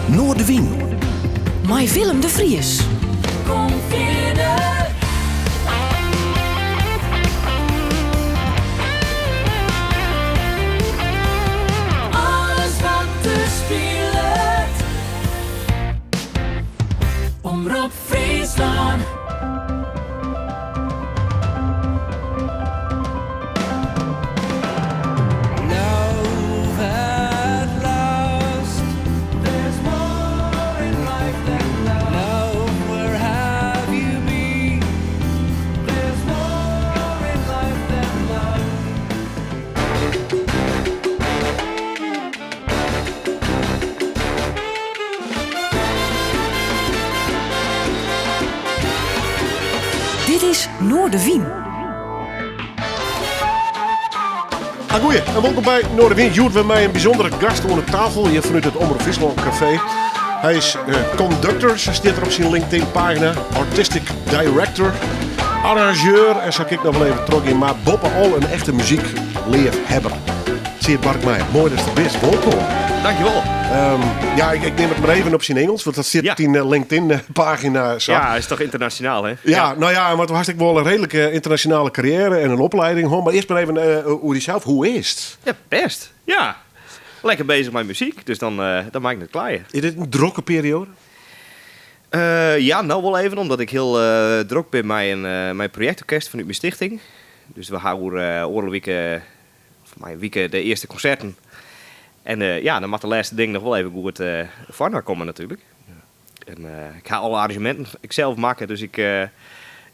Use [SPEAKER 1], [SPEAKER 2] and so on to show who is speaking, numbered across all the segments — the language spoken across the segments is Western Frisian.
[SPEAKER 1] Noardewyn. Mei Willem de Vries.
[SPEAKER 2] Kom fierder. Alles wat der spilet. Omrop Fryslân.
[SPEAKER 1] Dit is Noardewyn.
[SPEAKER 3] Agoeie en wolkom by Noardewyn. Hjoed wer mei in bysûndere gast oan de tafel hjir fanút it Omrop Fryslân Kafee. Hy is conductor, sa stiet der op syn LinkedIn pagina, artistic director, arrangeur en sa kin ik noch wol even trochgean, mar boppe-al in echte muzykleafhebber. Tseard Barkmeijer, moai datst der bist. Wolkom.
[SPEAKER 4] Dankjewol.
[SPEAKER 3] Ja, ik nim it mar even op syn Ingelsk, want dat stiet op dyn LinkedIn-pagina. Sa.
[SPEAKER 4] Ja, is toch ynternasjonaal, hè?
[SPEAKER 3] Ja, no ja, want do hast ek wol in reedlike ynternasjonale karriêre en in oplieding hân. Mar earst mar even oer dysels. Hoe is it?
[SPEAKER 4] Ja, bêst. Ja. Lekker bezich mei muzyk, dus dan, dan mei ik net kleie.
[SPEAKER 3] Is dit in drokke perioade?
[SPEAKER 4] Ja, no wol even, omdat ik hiel drok bin mei in mei in projektorkest fanút myn stichting. Dus we ha oer oardel wike Of mei in wike de earste konserten. En ja, dan moat de lêste ding noch wol even goed foarinoar komme natuerlik. En ik ha alle arrangeminten ek sels makke, dus ik, ja,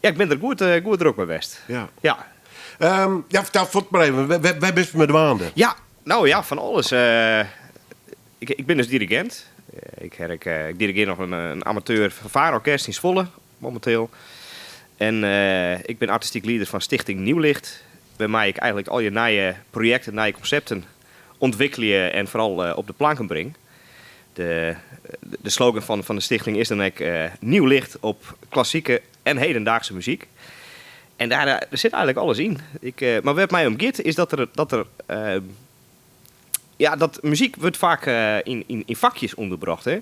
[SPEAKER 4] ik bin der goed, goed drok mei west.
[SPEAKER 3] Ja.
[SPEAKER 4] Ja.
[SPEAKER 3] Ja, fertel fuort mar even, wêr bist mei dwaande?
[SPEAKER 4] Ja, no ja, fan alles. Ik bin dus dirigint. Ik ik dirigear noch in amateur fanfareorkest yn Zwolle mominteel. En ik bin artistyk lieder fan Stichting Nieuwlicht, wêrmei ik eigenlik al je nije projekten, nije konsepten ûntwikkelje en foaral op de planken bring. De de slogan fan de stichting is dan ek Nieuw licht op klassike en hedendaagse muzyk. En dêr sit eigenlik alles yn. Ik, mar wêr't my om giet is dat der dat der Ja, dat muzyk wurdt faak yn fakjes ûnderbrocht. Hè.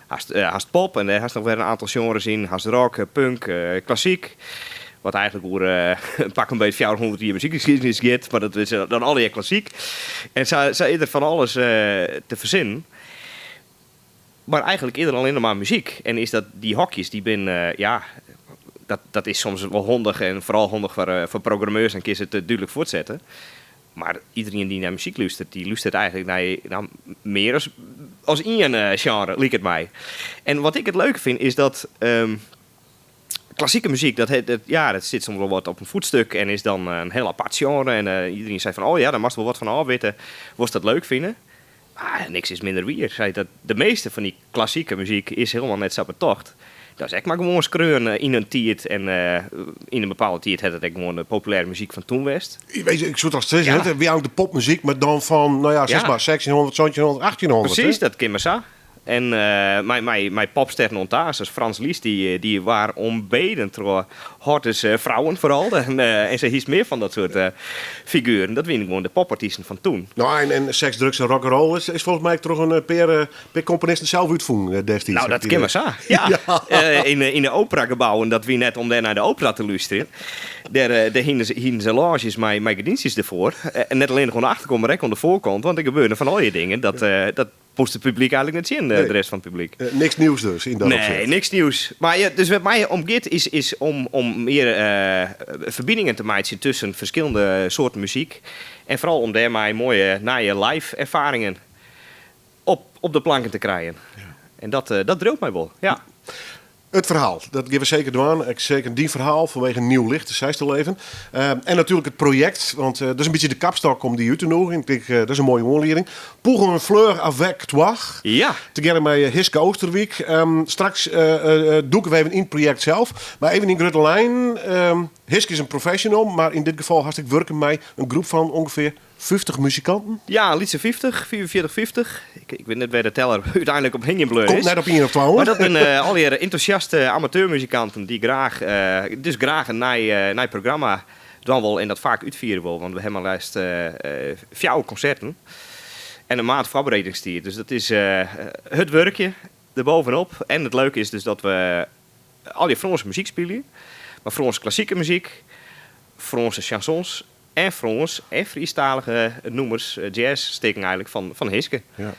[SPEAKER 4] Hast, hast pop en dêr hast noch wer in oantal sjenres yn. Hast rock, punk, klassyk. Wat eigenlik oer in pak 'm beet 400 jier muzykgeskiednis giet, mar dat is dan allegear klassyk. En sa, sa is der fan alles te fersinnen. Mar eigenlik is der allinne mar muzyk. En is dat dy hokjes, dy binne, ja, dat, dat is soms wol handich en foaral handich foar, foar programmeurs, dan kinne se it dúdlik fuortsette. Mar iderien dy't nei muzyk lústeret, dy lústeret eigenlik nei no, mear as, as ien sjenre, liket my. En wat ik it leuke fyn, is dat klassike muzyk, dat, dat, ja, dat sit soms wol wat op in voetstuk en is dan in hiel apart sjenre. En iderien seit fan, oh ja, dêr moatst wol wat fan ôfwitte, wolst dat leuk fine. Mar niks is minder wier. Seit dat de measte fan dy klassike muzyk is hielendal net sa betocht. Dat is ek mar gewoan skreaun yn in tiid en yn in bepaalde tiid hat it ek gewoan de populêre muzyk fan toen west.
[SPEAKER 3] Weet je, ik soe toch sizze, ja. wie de popmuzyk, mar dan fan, no ja, sis mar, 1600, 1700, 1800.
[SPEAKER 4] Presys, dat kin mar sa. En mei popsterren oan ta, sa as Franz Liszt, dy waard oanbeden troch hordes frouwen foaral. En sa hiest mear fan dat soart figueren. Dat wiene gewoan de popartysten fan toen.
[SPEAKER 3] No, en seks, drugs en rock'n'roll is folgens my troch in pear komponisten sels útfûn destiids.
[SPEAKER 4] No, dat kin mar sa, ja. Yn de operagebouwen, dat wie net om dêr nei de opera te lústerjen. Dêr hiene se lôzjes mei gerdyntsjes derfoar. En net allinnich oan de achterkant, mar ek oan de foarkant. Want der gebeurde fan allegear dingen dat moast it publyk eigenlik net sjen, de rest fan it publyk.
[SPEAKER 3] Niks nieuws dus, yn dat
[SPEAKER 4] Nee,
[SPEAKER 3] opsicht.
[SPEAKER 4] niks nieuws. Mar ja, dus wêr't my om giet is, is om mear ferbiningen te meitsjen tusken ferskillende soarten muzyk. En foaral om dêrmei moaie nije live erfaringen op de planken te krijen. En dat driuwt my wol, ja.
[SPEAKER 3] It ferhaal, dat gean we seker dwaan. Ek seker dyn ferhaal fanwege Nieuw Licht, seist al even. En natuerlik it projekt, want dat is in bytsje de kapstok om dy út te nûgjen. Ik tink, dat is in moaie oanlieding. Pour une fleur avec toi.
[SPEAKER 4] Ja.
[SPEAKER 3] Tegearre mei Hiske Oosterwijk. Straks dûke we even yn it projekt sels. Mar even yn grutte lijnen. Hiske is in professional, mar yn dit gefal hast ek wurke mei in groep fan ûngefear 50 muzikanten?
[SPEAKER 4] Ja, in lytse 50, 45, 50. Ik wit net wêr de teller úteinlik op hingjen bleaun
[SPEAKER 3] Komt
[SPEAKER 4] is.
[SPEAKER 3] net op ien of twa oan.
[SPEAKER 4] Mar dat binne allegearre entûsjaste amateurmuzikanten dy't graach, dus graach in nij, nij programma dwaan wol en dat faak útfiere wol. Want we hawwe mar leafst fjouwer konserten. En in maand foarbereidingstiid. Dus dat is hurd wurkje derbovenop. En it leuke is dus dat we allegear Frânske muzyk spylje. Mar Frânske klassike muzyk, Frânske chansons en Frâns en Frysktalige nûmers, jazzstikken eigentlik, fan Hiske.
[SPEAKER 3] Ja.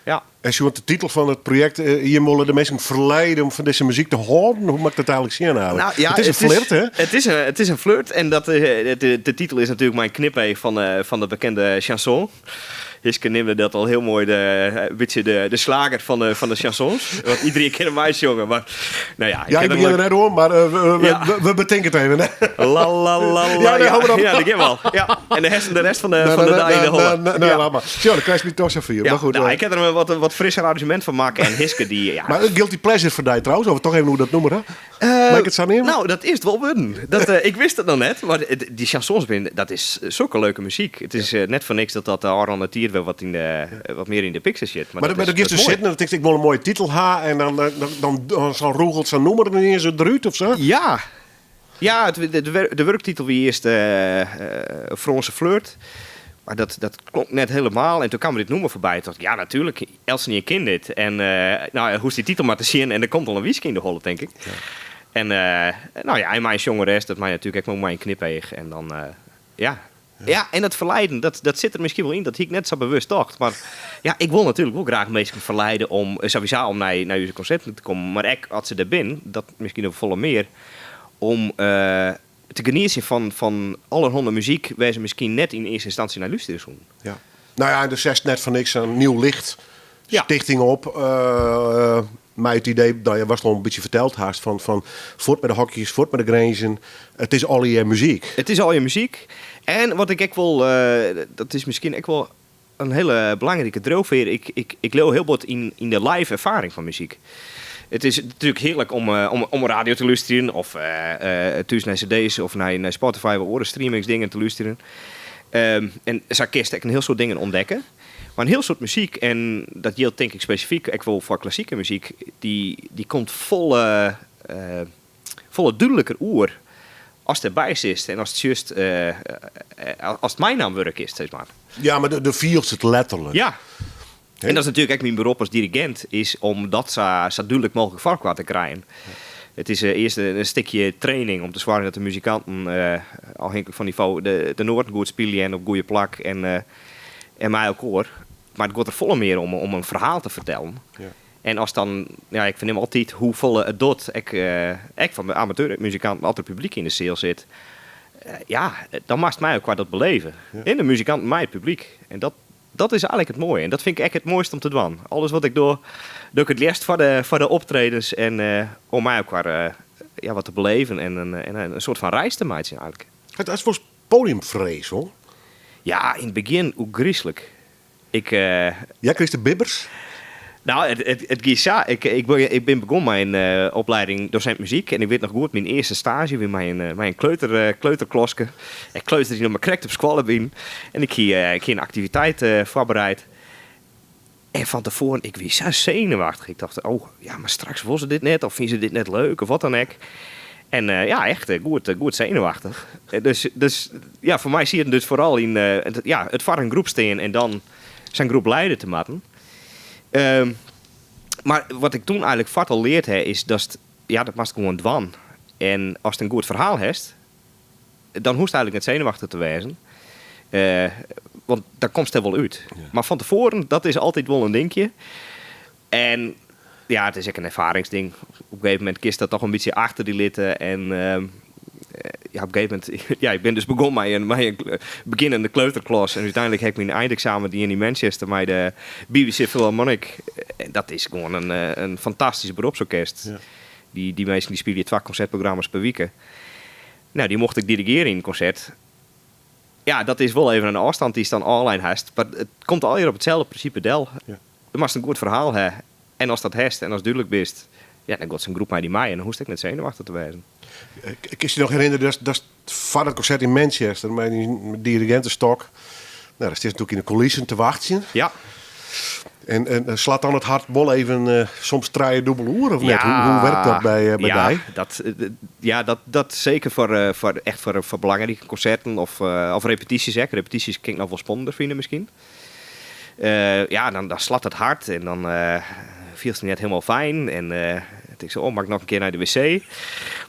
[SPEAKER 4] Ja.
[SPEAKER 3] En sjoen de titel fan it projekt, jim wolle de minsken ferleide om fan dizze muzyk te hâlden. Hoe moat ik dat eigentlik sjen eigentlik?
[SPEAKER 4] Nou, ja,
[SPEAKER 3] it is in flirt, hè?
[SPEAKER 4] It is in flirt en dat, de titel is natuerlik mei in knipeach fan de bekende chanson. Hiske neamde dat al hiel moai de, in bytsje de slager fan de chansons. Want iderien kin him meisjonge, mar nou ja.
[SPEAKER 3] Ja, ik begjin der net oan, mar we betinke it even.
[SPEAKER 4] La la la la.
[SPEAKER 3] Ja, nee, hou maar op.
[SPEAKER 4] Ja, dat giet wel. Ja. En de hesten de rest van de dei yn de holle.
[SPEAKER 3] Nee, nee, laat maar. Zo, dan krijg je toch zo vier.
[SPEAKER 4] Ja,
[SPEAKER 3] Maar goed.
[SPEAKER 4] nou, ik heb er een wat frisser arrangement van maken. En Hiske die, ja.
[SPEAKER 3] Maar een guilty pleasure foar dy trouwens, of toch even hoe dat nûmer, hè? Mag ik it sa neame?
[SPEAKER 4] Nou, dat is it wol wurden. Dat, ik wist it noch net, mar dy chansons binne, dat is sokke leuke muzyk. It is net foar niks dat dat de ôfrûne tiid wer wat, yn de, wat mear yn de picture sit.
[SPEAKER 3] Maar, maar dan giest dus sitten en dan tinkst ik wol in moaie titel ha en dan, dan, dan, dan sa'n rûgelt sa'n nûmer der iens derút of sa?
[SPEAKER 4] Ja. Ja, de wurktitel wie earst Frânse Flirt. Mar dat klonk net hielendal. En doe kaam dit nûmer foarby. Toen tocht ik, ja natuerlik, eltsenien ken dit. En no, hoechst dy titel mar te sjen en der komt al in wyske yn de holle, tink ik. En no ja, en mei in sjongeres, dat mei natuerlik ek wol mei in knipeach. En dan, ja. Ja, en dat ferleiden, dat sit der miskien wol yn. Dat hie ik net sa bewust tocht. Mar ja, ik wol natuerlik wol graach minsken ferleide om sawiesa om nei ús konserten te kommen. Mar ek as se der binne, dat miskien noch folle mear, om te genietsjen fan allerhande muzyk wêr't se miskien net yn earste ynstânsje nei lústerje soenen.
[SPEAKER 3] Ja. Nou ja, en der setst net foar niks in Nieuw Licht stichting op. Mei it idee, nou ja, watst al in bytsje ferteld hast, fan fuort mei de hokjes, fuort mei de grinzen. It is allegear muzyk.
[SPEAKER 4] It is allegear muzyk. En wat ik ek wol, dat is miskien ek wol in hiele belangrike driuwfear, ik leau hiel bot yn de live erfaring fan muzyk. It is natuerlik hearlik om radio te lústerjen of thús nei cd's of nei Spotify of oare streamingsdingen te lústerjen. En sa kinst ek in hiel soad dingen ûntdekke. Mar in hiel soad muzyk, en dat jildt tink ik spesifyk ek wol foar klassike muzyk, dy komt folle, folle dúdliker oer ast derby sitst en ast sjochst, ast meinaam wurde kinst, sis mar.
[SPEAKER 3] Ja, mar do fielst it letterlik.
[SPEAKER 4] Ja. En dat is natuerlik ek myn berop as dirigint, is om dat sa dúdlik mooglik foar elkoar te krijen. It is earst in stikje training om te soargjen dat de muzikanten, ôfhinklik fan nivo, de noaten goed spylje en op goede plak en mei elkoar. Mar it giet der folle mear om in ferhaal te fertellen. En as dan, ja, ik fernim altyd hoefolle it docht, ek fan de amateurmuzikanten, as der publyk yn de seal sit. Ja, dan moatst mei elkoar dat beleven. En de muzikanten mei it publyk. En dat is eigentlik it moaie. En dat fyn ik ek it moaiste om te dwaan. Alles wat ik doch, doch ik it leafst foar de optredens en om mei elkoar ja, wat te beleven en in soart fan reis te meitsjen eigentlik.
[SPEAKER 3] Hast wolris podiumfrees, hoor?
[SPEAKER 4] Ja, yn it begjin oergryslik. Ik,
[SPEAKER 3] Ja, krigest de bibbers?
[SPEAKER 4] Nou, it gie sa. Ik bin begûn mei in opleiding dosint muzyk. En ik wit noch goed, myn earste staazje wie mei in kleuterklaske. Ik kleuters dy't noch mar krekt op skoalle wienen. En ik hie in aktiviteit foarbereid. En fan tefoaren, ik wie sa senuwachtich. Ik tocht, oh, ja, mar straks wolle se dit net. Of fine se dit net leuk, of wat dan ek. En ja, echt goed senuwachtich. Dus ja, foar my siet it dus foaral yn ja, it foar in groep stean en dan sa'n groep leide te moatten. Mar wat ik toen eigentlik foart al leard ha, is datst, ja, dat moatst gewoan dwaan. En ast in goed ferhaal hast, dan hoechst eigentlik net senuwachtich te wêzen. Want dan komst der wol út. Mar fan tefoaren, dat is altyd wol in dinkje. En ja, it is ek in erfaringsding. Op in gegeven momint kinst dat toch in bytsje achter dy litte. En ja, op in gegeven momint, ja, ik bin dus begûn mei in begjinnende kleuterklas. En úteinlik ha ik myn eindeksamen dien yn Manchester mei de BBC Philharmonic. En dat is gewoan in fantastysk beropsorkest. Dy minsken dy spylje 2 konsertprogramma's per wike. Nou, dy mocht ik dirigearje yn in konsert. Ja, dat is wol even in ôfstân dy'tst dan ôflein hast. Mar it komt allegear op itselde prinsipe del. Do moatst in goed ferhaal ha. En ast dat hast en ast dúdlik bist, ja, dan giet sa'n groep mei dy mei en dan hoechst ek net senuwachtich te wêzen.
[SPEAKER 3] Kinst dy noch herinnerje datst foar dat konsert yn Manchester mei dyn dirigintestok, nou, dan stiest natuerlik yn de coulissen te wachtsjen. En slacht dan it hert wol even soms trije dûbel oer of net? Hoe wurket dat by dy?
[SPEAKER 4] Ja, dat seker foar echt foar belangrike konserten of repetysjes ek. Repetysjes kin ik noch wol spannender fine miskien. Ja, dan, dan slacht it hert en dan fielst dy net hielendal fijn. En tink ik, oh, moat ik noch in kear nei de wc?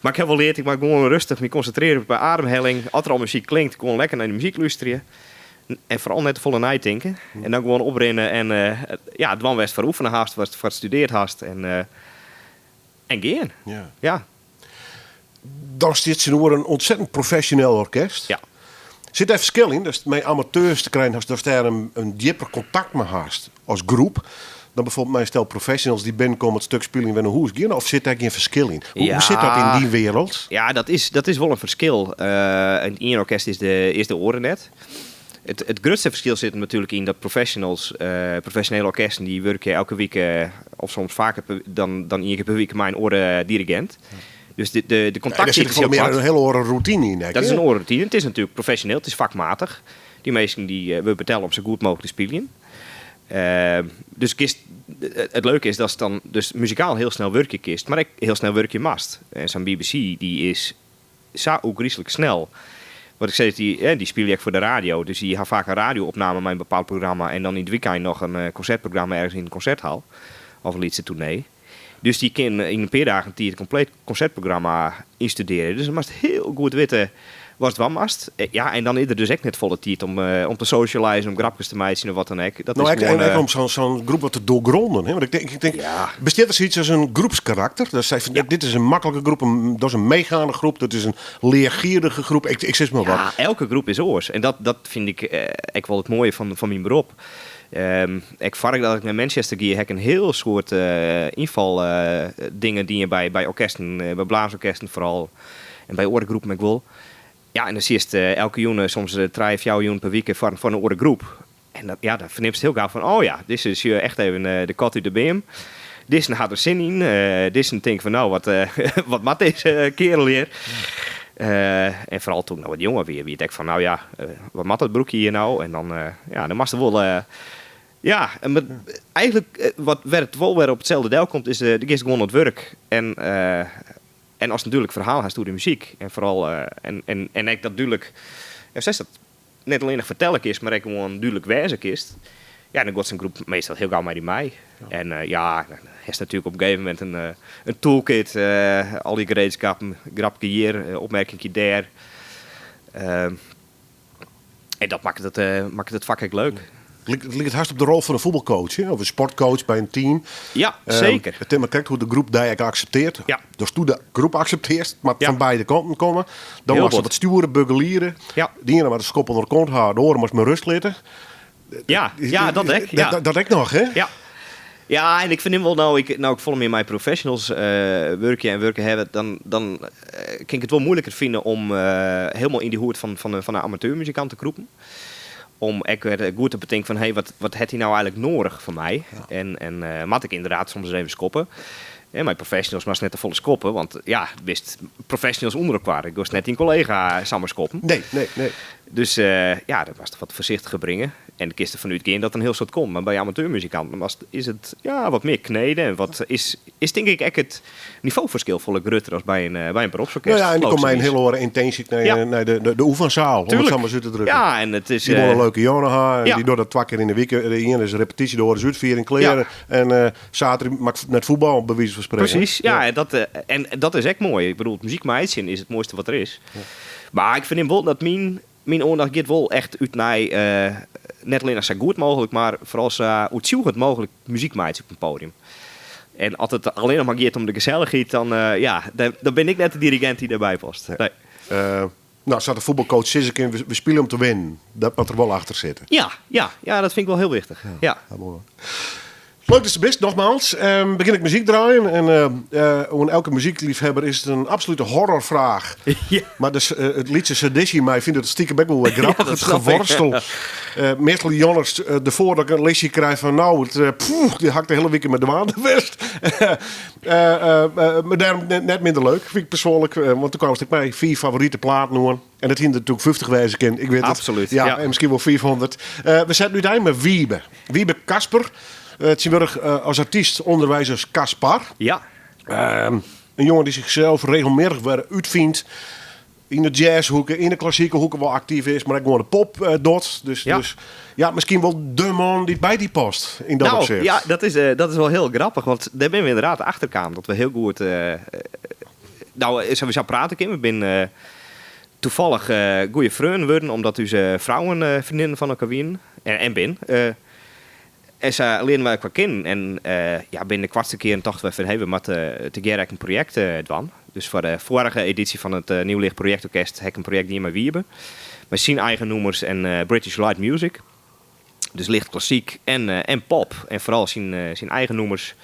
[SPEAKER 4] Mar ik ha wol leard, ik moat gewoan rêstich my konsintrearje op de ademhelling. As der al muzyk klinkt, gewoan lekker nei de muzyk lústerje. En foaral net te folle neitinke. En dan gewoan oprinne en ja, dwaan wêr'tst foar oefene hast, wêr'tst foar studearre hast. En, en gean.
[SPEAKER 3] Ja.
[SPEAKER 4] Ja.
[SPEAKER 3] Dan stiet tsjinoer in ûntsettend profesjoneel orkest.
[SPEAKER 4] Ja.
[SPEAKER 3] Sit dêr ferskil yn? Datst mei amateurs te krijen hast, datst dêr in djipper kontakt mei hast as groep dan byfoarbyld mei in stel professionals dy't binnenkomme, it stik spylje en wer nei hûs gean? Of sit dêr gjin ferskil yn? Hoe sit dat yn dyn wereld?
[SPEAKER 4] Ja, dat is wol in ferskil. It iene orkest is de oare net. It grutste ferskil sit natuerlik yn dat professionals, profesjonele orkesten, dy wurkje elke wike of soms faker dan ien kear per wike mei in oare dirigint. Dus de
[SPEAKER 3] kontakt
[SPEAKER 4] is
[SPEAKER 3] Der sit folle mear in hiele oare rûtine yn.
[SPEAKER 4] Dat is in oare rûtine. It is natuerlik profesjoneel, it is fakmatich. Dy minsken dy wurde betelle om sa goed mooglik te spyljen. Dus kinst, it leuke is datst dan dus muzikaal hiel snel wurkje kinst, mar ek hiel snel wurkje moatst. En sa'n BBC dy is sa ôfgryslik snel. Wat ik sis, dy spylje ek foar de radio, dus dy ha faak in radio-opname mei in bepaald programma en dan yn it wykein noch in konsertprogramma ergens yn in konserthal of in lytse toernee. Dus dy kin yn in pear dagen tiid in kompleet konsertprogramma ynstudearje. Dus dan moatst hiel goed witte watst dwaan moatst. Ja, en dan is der dus ek net folle tiid om te socializen, om grapkes te meitsjen of wat dan ek. Dat
[SPEAKER 3] No,
[SPEAKER 4] is
[SPEAKER 3] ek,
[SPEAKER 4] gewoan,
[SPEAKER 3] en ek om sa'n groep wat te doorgronden. Hè? Want ik denk bestiet der sayts as in groepskarakter? Dat sei fan, dit is in maklike groep, dat is in meegaande groep, dat is in leergierige groep. Ik sis mar wat.
[SPEAKER 4] Ja, elke groep is oars. En dat fyn ik ek wol it moaie fan myn berop. Ek foardat ik nei Manchester gie, ha ik in hiel soad ynfal dingen dien by orkesten, by blaasorkesten foaral. En by oare groepen ek wol. Ja, en dan siest elke jûn, soms trije, fjouwer jûn per wike foar in oare groep. En dat, ja, dan fernimst hiel gau fan, oh ja, dizze is echt even de kat út de beam. Dizze hat der sin yn. Dizze tinkt fan, no, wat moat dizze kearel hjir? En foaral toen ik noch wat jonger wie, wie it ek fan, no ja, wat moat dat broekje hjir no? En dan, ja, dan moatst wol, ja, en mar eigentlik, wat wêr it wol wer op itselde delkomt, is, do giest gewoan oan it wurk. En en ast in dúdlik ferhaal hast oer de muzyk, en foaral, en ek dat dúdlik, ja, hoe seist dat, net allinnich fertelle kinst, mar ek gewoan dúdlik wêze kinst, ja, dan giet sa'n groep meastal hiel gau mei dy mei. En ja, dan hast natuerlik op in gegeven momint in toolkit, al dy gereedskappen, grapke hjir, opmerkinkje dêr. En dat makket it fak ek leuk.
[SPEAKER 3] It liket hast op de rol fan in fuotbalcoach, hè? Of in sportcoach by in team.
[SPEAKER 4] Ja, seker.
[SPEAKER 3] It is mar krekt hoe't de groep dy ek akseptearret. Datsto de groep akseptearrest, moat fan beide kanten komme. Dan
[SPEAKER 4] Hiel
[SPEAKER 3] moatst
[SPEAKER 4] bot.
[SPEAKER 3] wat stjoere, begeliede. De iene moat de skop ûnder de kont ha, de oare moatst mar rêst litte.
[SPEAKER 4] Ja, ja, dat ek. Ja.
[SPEAKER 3] Dat ek noch, hè?
[SPEAKER 4] Ja. Ja, en ik fernim wol, no ik, no ik folle mear mei professionals wurkje en wurke hawwe, dan kin ik it wol muoiliker fine om hielendal yn dy hûd fan de amateurmuzikant te krûpen. Om ek wer goed te betinken fan, hé, wat hat hy nou eigenlik noadich fan my? En moat ik ynderdaad soms ris even skoppe? En mei professionals moatst net te folle skoppe, want ja, bist professionals ûnder elkoar. Ik giest net dyn kollega samar skoppen.
[SPEAKER 3] Nee, nee, nee.
[SPEAKER 4] Dus ja, dat moatst wat foarsichtiger bringe. En kinst derfan útgean dat in hiel soad komt. Mar by amateurmuzikanten is it ja, wat mear kneden. En wat is tink ik ek it nivoferskil folle grutter as by in beropsorkest.
[SPEAKER 3] Nou ja, en dy komme mei in hiele oare yntinsje nei de oefensaal, om it sa mar ris út te drukken.
[SPEAKER 4] Ja, en it is,
[SPEAKER 3] Dy wolle in leuke jûn ha en dy dogge dat twa kear yn de wike. De iene is repetysje, de oare is útfiering, klear. En saterdei moat net fuotbal, by wize fan sprekken.
[SPEAKER 4] Presys, ja, en dat is ek moai. Ik bedoel, it muzyk meitsjen is it moaiste wat der is. Mar ik fernim wol dat myn oandacht giet wol echt út nei net allinnich sa goed mooglik, mar foaral sa oertsjûgjend mooglik muzyk meitsje op in podium. En as it allinnich mar giet om de gesellichheid, dan, ja, dan bin ik net de dirigint dy't dêrby past. Nee.
[SPEAKER 3] No, sa't de fuotbalcoach sizze kin, we spylje om te winnen. Dat moat der wol achter sitte.
[SPEAKER 4] Ja, ja, ja, dat fyn ik wol hiel wichtich. Ja.
[SPEAKER 3] Ja, moai. Leuk datst der bist, nogmaals. Begjin ik muzyk draaien. En oan elke muzykleafhawwer is it in absolute horrorfraach. Mar dus, it lytse sadistje yn my fynt it stiekem ek wol wer grappich.
[SPEAKER 4] Ja, dat
[SPEAKER 3] it
[SPEAKER 4] snap ik.
[SPEAKER 3] geworstel. Meastal jûns derfoar dat ik in listje krij fan no, it, poeh, dêr ha ik de hiele wike mei dwaande west. Mar dêrom net minder leuk, fyn ik persoanlik. Want doe kaamst ek mei fiif favorite platen oan. En dat hiene der natuerlik 50 wêze kinnen, ik wit it.
[SPEAKER 4] Absoluut,
[SPEAKER 3] Ja,
[SPEAKER 4] ja.
[SPEAKER 3] en miskien wol 500. We setten útein mei Wiebe. Wiebe Kasper, tsjintwurdich as artyst ûnderweis as Kaspar.
[SPEAKER 4] Ja.
[SPEAKER 3] In jonge dy't sichsels regelmjittich wer útfynt. yn de jazzhoeke, yn de klassike hoeke wol aktyf is, mar ek gewoan de pop eh, docht. Dus
[SPEAKER 4] Ja.
[SPEAKER 3] dus ja, miskien wol de man dy't by dy past yn dat
[SPEAKER 4] Nou,
[SPEAKER 3] opsicht.
[SPEAKER 4] ja, dat is wel heel grappig, want dêr binne we ynderdaad achterkaam dat we hiel goed, nou, sowieso prate kinne. We binne tafallich goede freonen wurden, omdat ús frouwen freondinnen fan elkoar wienen en bin. En sa learden wy elkoar kennen. En ja, binnen de koartste kearen tochten wy fan, hey, we moatte tegearre ek in projekt dwaan. Dus foar de foarige edysje fan it Nieuw Licht Projektorkest ha ik in projekt dien mei Wiebe. Mei syn eigen nûmers en British Light Music. Dus licht klassyk en pop. En foaral syn eigen nûmers.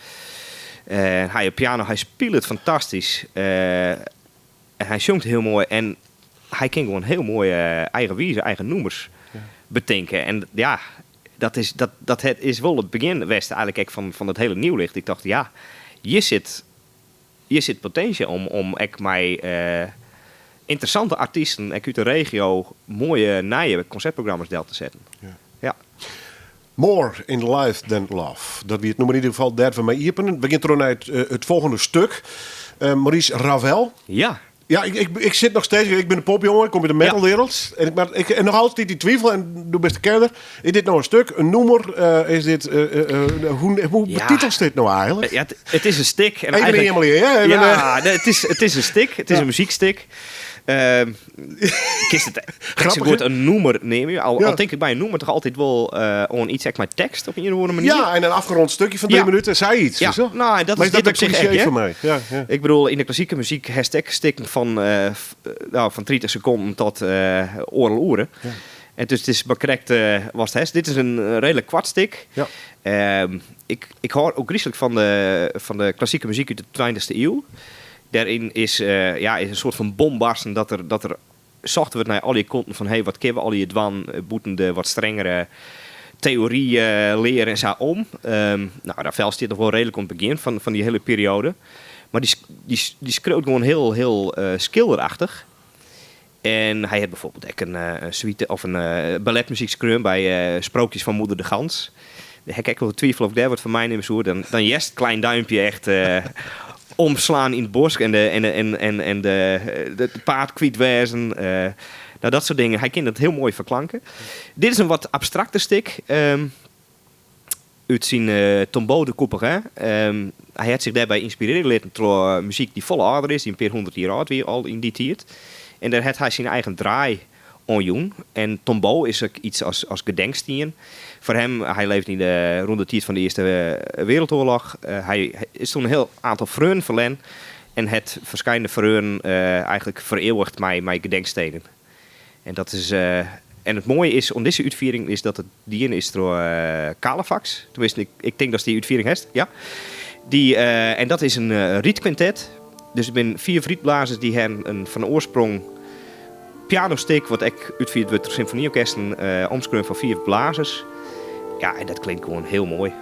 [SPEAKER 4] Hy op piano, hy spilet fantastysk. En hy sjongt hiel moai en hy kin gewoan hiel moaie eigenwize eigen nûmers betinke. En ja, dat is, dat, dat het is wol it begjin west eigenlik ek fan it hiele Nieuw Licht. Ik tocht, ja, hjir sit potinsje om ek mei ynteressante artysten ek út de regio moaie nije konsertprogramma's del te setten.
[SPEAKER 3] Ja.
[SPEAKER 4] Ja.
[SPEAKER 3] More in Life Than Love. Dat wie it nûmer yn ieder gefal dêr't we mei iepenen. We gean troch nei it folgjende stuk. Maurice Ravel.
[SPEAKER 4] Ja.
[SPEAKER 3] Ja, ik sit noch steeds. Ik bin in popjonge, ik kom út de metalwereld. En, ik, mar, ik, en noch altyd dy twivel, en do bist de kenner. Is dit no in stuk, in nûmer? Is dit, hoe
[SPEAKER 4] Ja.
[SPEAKER 3] betitelst dit no eigenlik?
[SPEAKER 4] Ja, it is in stik. En
[SPEAKER 3] Even
[SPEAKER 4] eigenlik
[SPEAKER 3] eamelje, hè? Even,
[SPEAKER 4] Ja, nee, it is in stik. It is in muzykstik. Kinst it
[SPEAKER 3] Grappich,
[SPEAKER 4] sa goed
[SPEAKER 3] hè?
[SPEAKER 4] in nûmer neame. Al tink ik by in nûmer toch altyd wol oan iets ek mei tekst op ien of oare manier.
[SPEAKER 3] Ja, en in afgerond stukje fan 3 minuten, sei iets.
[SPEAKER 4] Ja,
[SPEAKER 3] Zo.
[SPEAKER 4] nou, en dat
[SPEAKER 3] Maar
[SPEAKER 4] is
[SPEAKER 3] is dat
[SPEAKER 4] dit op
[SPEAKER 3] een
[SPEAKER 4] sich
[SPEAKER 3] cliché
[SPEAKER 4] ek, hè?
[SPEAKER 3] voor mij? Ja, ja.
[SPEAKER 4] Ik bedoel, yn de klassike muzyk hast ek stikken fan 30 sekonden tot oardel oere. En dus it is mar krekt watst hast. Dit is in reedlik koart stik. Ik hâld ôfgryslik fan de klassike muzyk út de tweintichste iuw. Dêryn is in soart fan bombarsten dat der socht wurdt nei allegear kanten fan, hey, wat kinne we allegear dwaan bûten de wat strengere theory, lear en sa om. Ravel stiet noch wol reedlik oan it begjin fan dy hiele perioade. Mar dy skriuwt gewoan hiel, hiel skilderachtich. En hy hat byfoarbyld ek in suite of in balletmuzyk skreaun by Sprookjes van Moeder de Gans. Dêr ha ik ek wol twifel of ik dêr wat fan meinimme soe. Dan hearst Klein Duimpje echt omslaan yn it bosk en de paad kwyt wêzen. Dat soart dingen. Hy kin dat hiel moai ferklanke. Dit is in wat abstrakter stik. Út syn Tombeau de Couperin. Hy hat sich dêrby ynspirearje litten troch muzyk dy't folle âlder is, dy't in pear hûndert jier âld wie al yn dy tiid. En dêr hat hy syn eigen draai oan jûn. En Tombeau is ek iets as gedenkstien. Foar him, hy leefde yn de, rûn de tiid fan de Earste Wereldoarloch. Hy is toen in hiel oantal freonen ferlern en hat ferskillende freonen eigenlik fereeuwigd mei gedenkstenen. En dat is, en it moaie is oan dizze útfiering is dat it dien is troch Calefax. Teminsten, ik tink datst dy útfiering hast. Ja. En dat is in rietkwintet. Dus der binne 4 rietblazers dy't ha in fan oarsprong pianostik, wat ek útfierd wurdt troch symfonyorkesten, omskreaun foar 4 blazers. Ja, en dat klinkt gewoan hiel moai.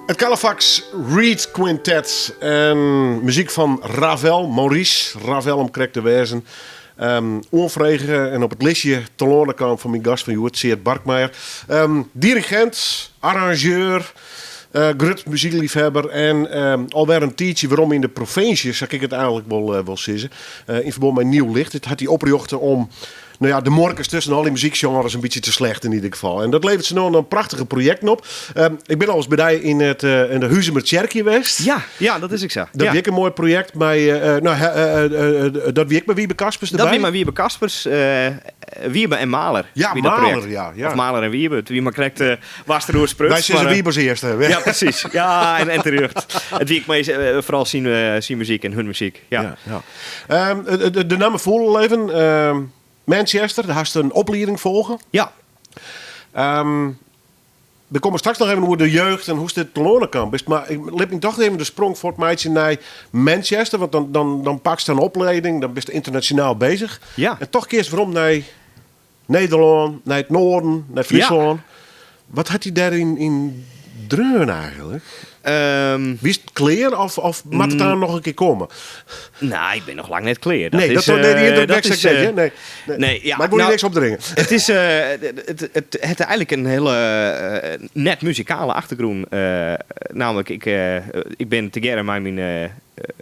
[SPEAKER 3] Het Calefax Reed Quintet en muzyk fan Ravel, Maurice Ravel om krekt te wêzen. Oanfrege en op it listje telâne kaam fan myn gast fan hjoed, Tseard Barkmeijer. Dirigent, arrangeur, grut muzykleafhawwer en alwer in tiidsje werom yn de provinsje, sa kin ik it eigenlik wol sizze. Yn ferbân mei Nieuw Licht. Dit hat hy oprjochte om de muorkes tusken al dy muzykgenres in bytsje te slechten yn ieder gefal. En dat leveret se no dan prachtige projekten op. Ik bin alris by dy yn de Huzumer Tsjerkje west.
[SPEAKER 4] Ja, ja, dat is ek sa.
[SPEAKER 3] Dat wie ek in moai projekt mei nou, he dat wie ek mei Wiebe Kaspers
[SPEAKER 4] Dat
[SPEAKER 3] derby?
[SPEAKER 4] wie mei Wiebe Kaspers, Wiebe en Mahler.
[SPEAKER 3] Ja,
[SPEAKER 4] wie dat
[SPEAKER 3] Mahler,
[SPEAKER 4] projekt.
[SPEAKER 3] ja, ja.
[SPEAKER 4] Of Mahler en Wiebe, it wie mar krekt watst deroer spruts,
[SPEAKER 3] Wy sizze
[SPEAKER 4] mar
[SPEAKER 3] Wiebe as earste.
[SPEAKER 4] Ja, presys. Ja, en terjocht. It wie ek mei foaral syn muzyk en hun muzyk. Ja.
[SPEAKER 3] Ja, ja. De namme foel al even. Manchester, dêr hast in oplieding folge.
[SPEAKER 4] Ja.
[SPEAKER 3] We komme straks noch even oer de jeugd en hoe'tst dit telâne kaam bist. Mar ik lit my toch even de sprong fuort meitsje nei Manchester. Want dan, dan, dan pakst in oplieding, dan bist ynternasjonaal bezich.
[SPEAKER 4] Ja.
[SPEAKER 3] En toch kearst werom nei Nederlân, nei it Noarden, nei Fryslân. Wat hat dy dêr yn dreaun eigenlik? Wiest klear of, of moat it dan noch in kear komme?
[SPEAKER 4] Nou, ik bin noch lang net klear.
[SPEAKER 3] Dat nee,
[SPEAKER 4] is,
[SPEAKER 3] dat, nee, die indruk
[SPEAKER 4] dat is,
[SPEAKER 3] net, hè? Nee, nee.
[SPEAKER 4] nee, ja,
[SPEAKER 3] Maar ik wil je
[SPEAKER 4] nou,
[SPEAKER 3] niks opdringen.
[SPEAKER 4] Het is het, het eigenlijk in hiele net muzikale achtergrûn. Namelijk, ik bin tegearre mei myn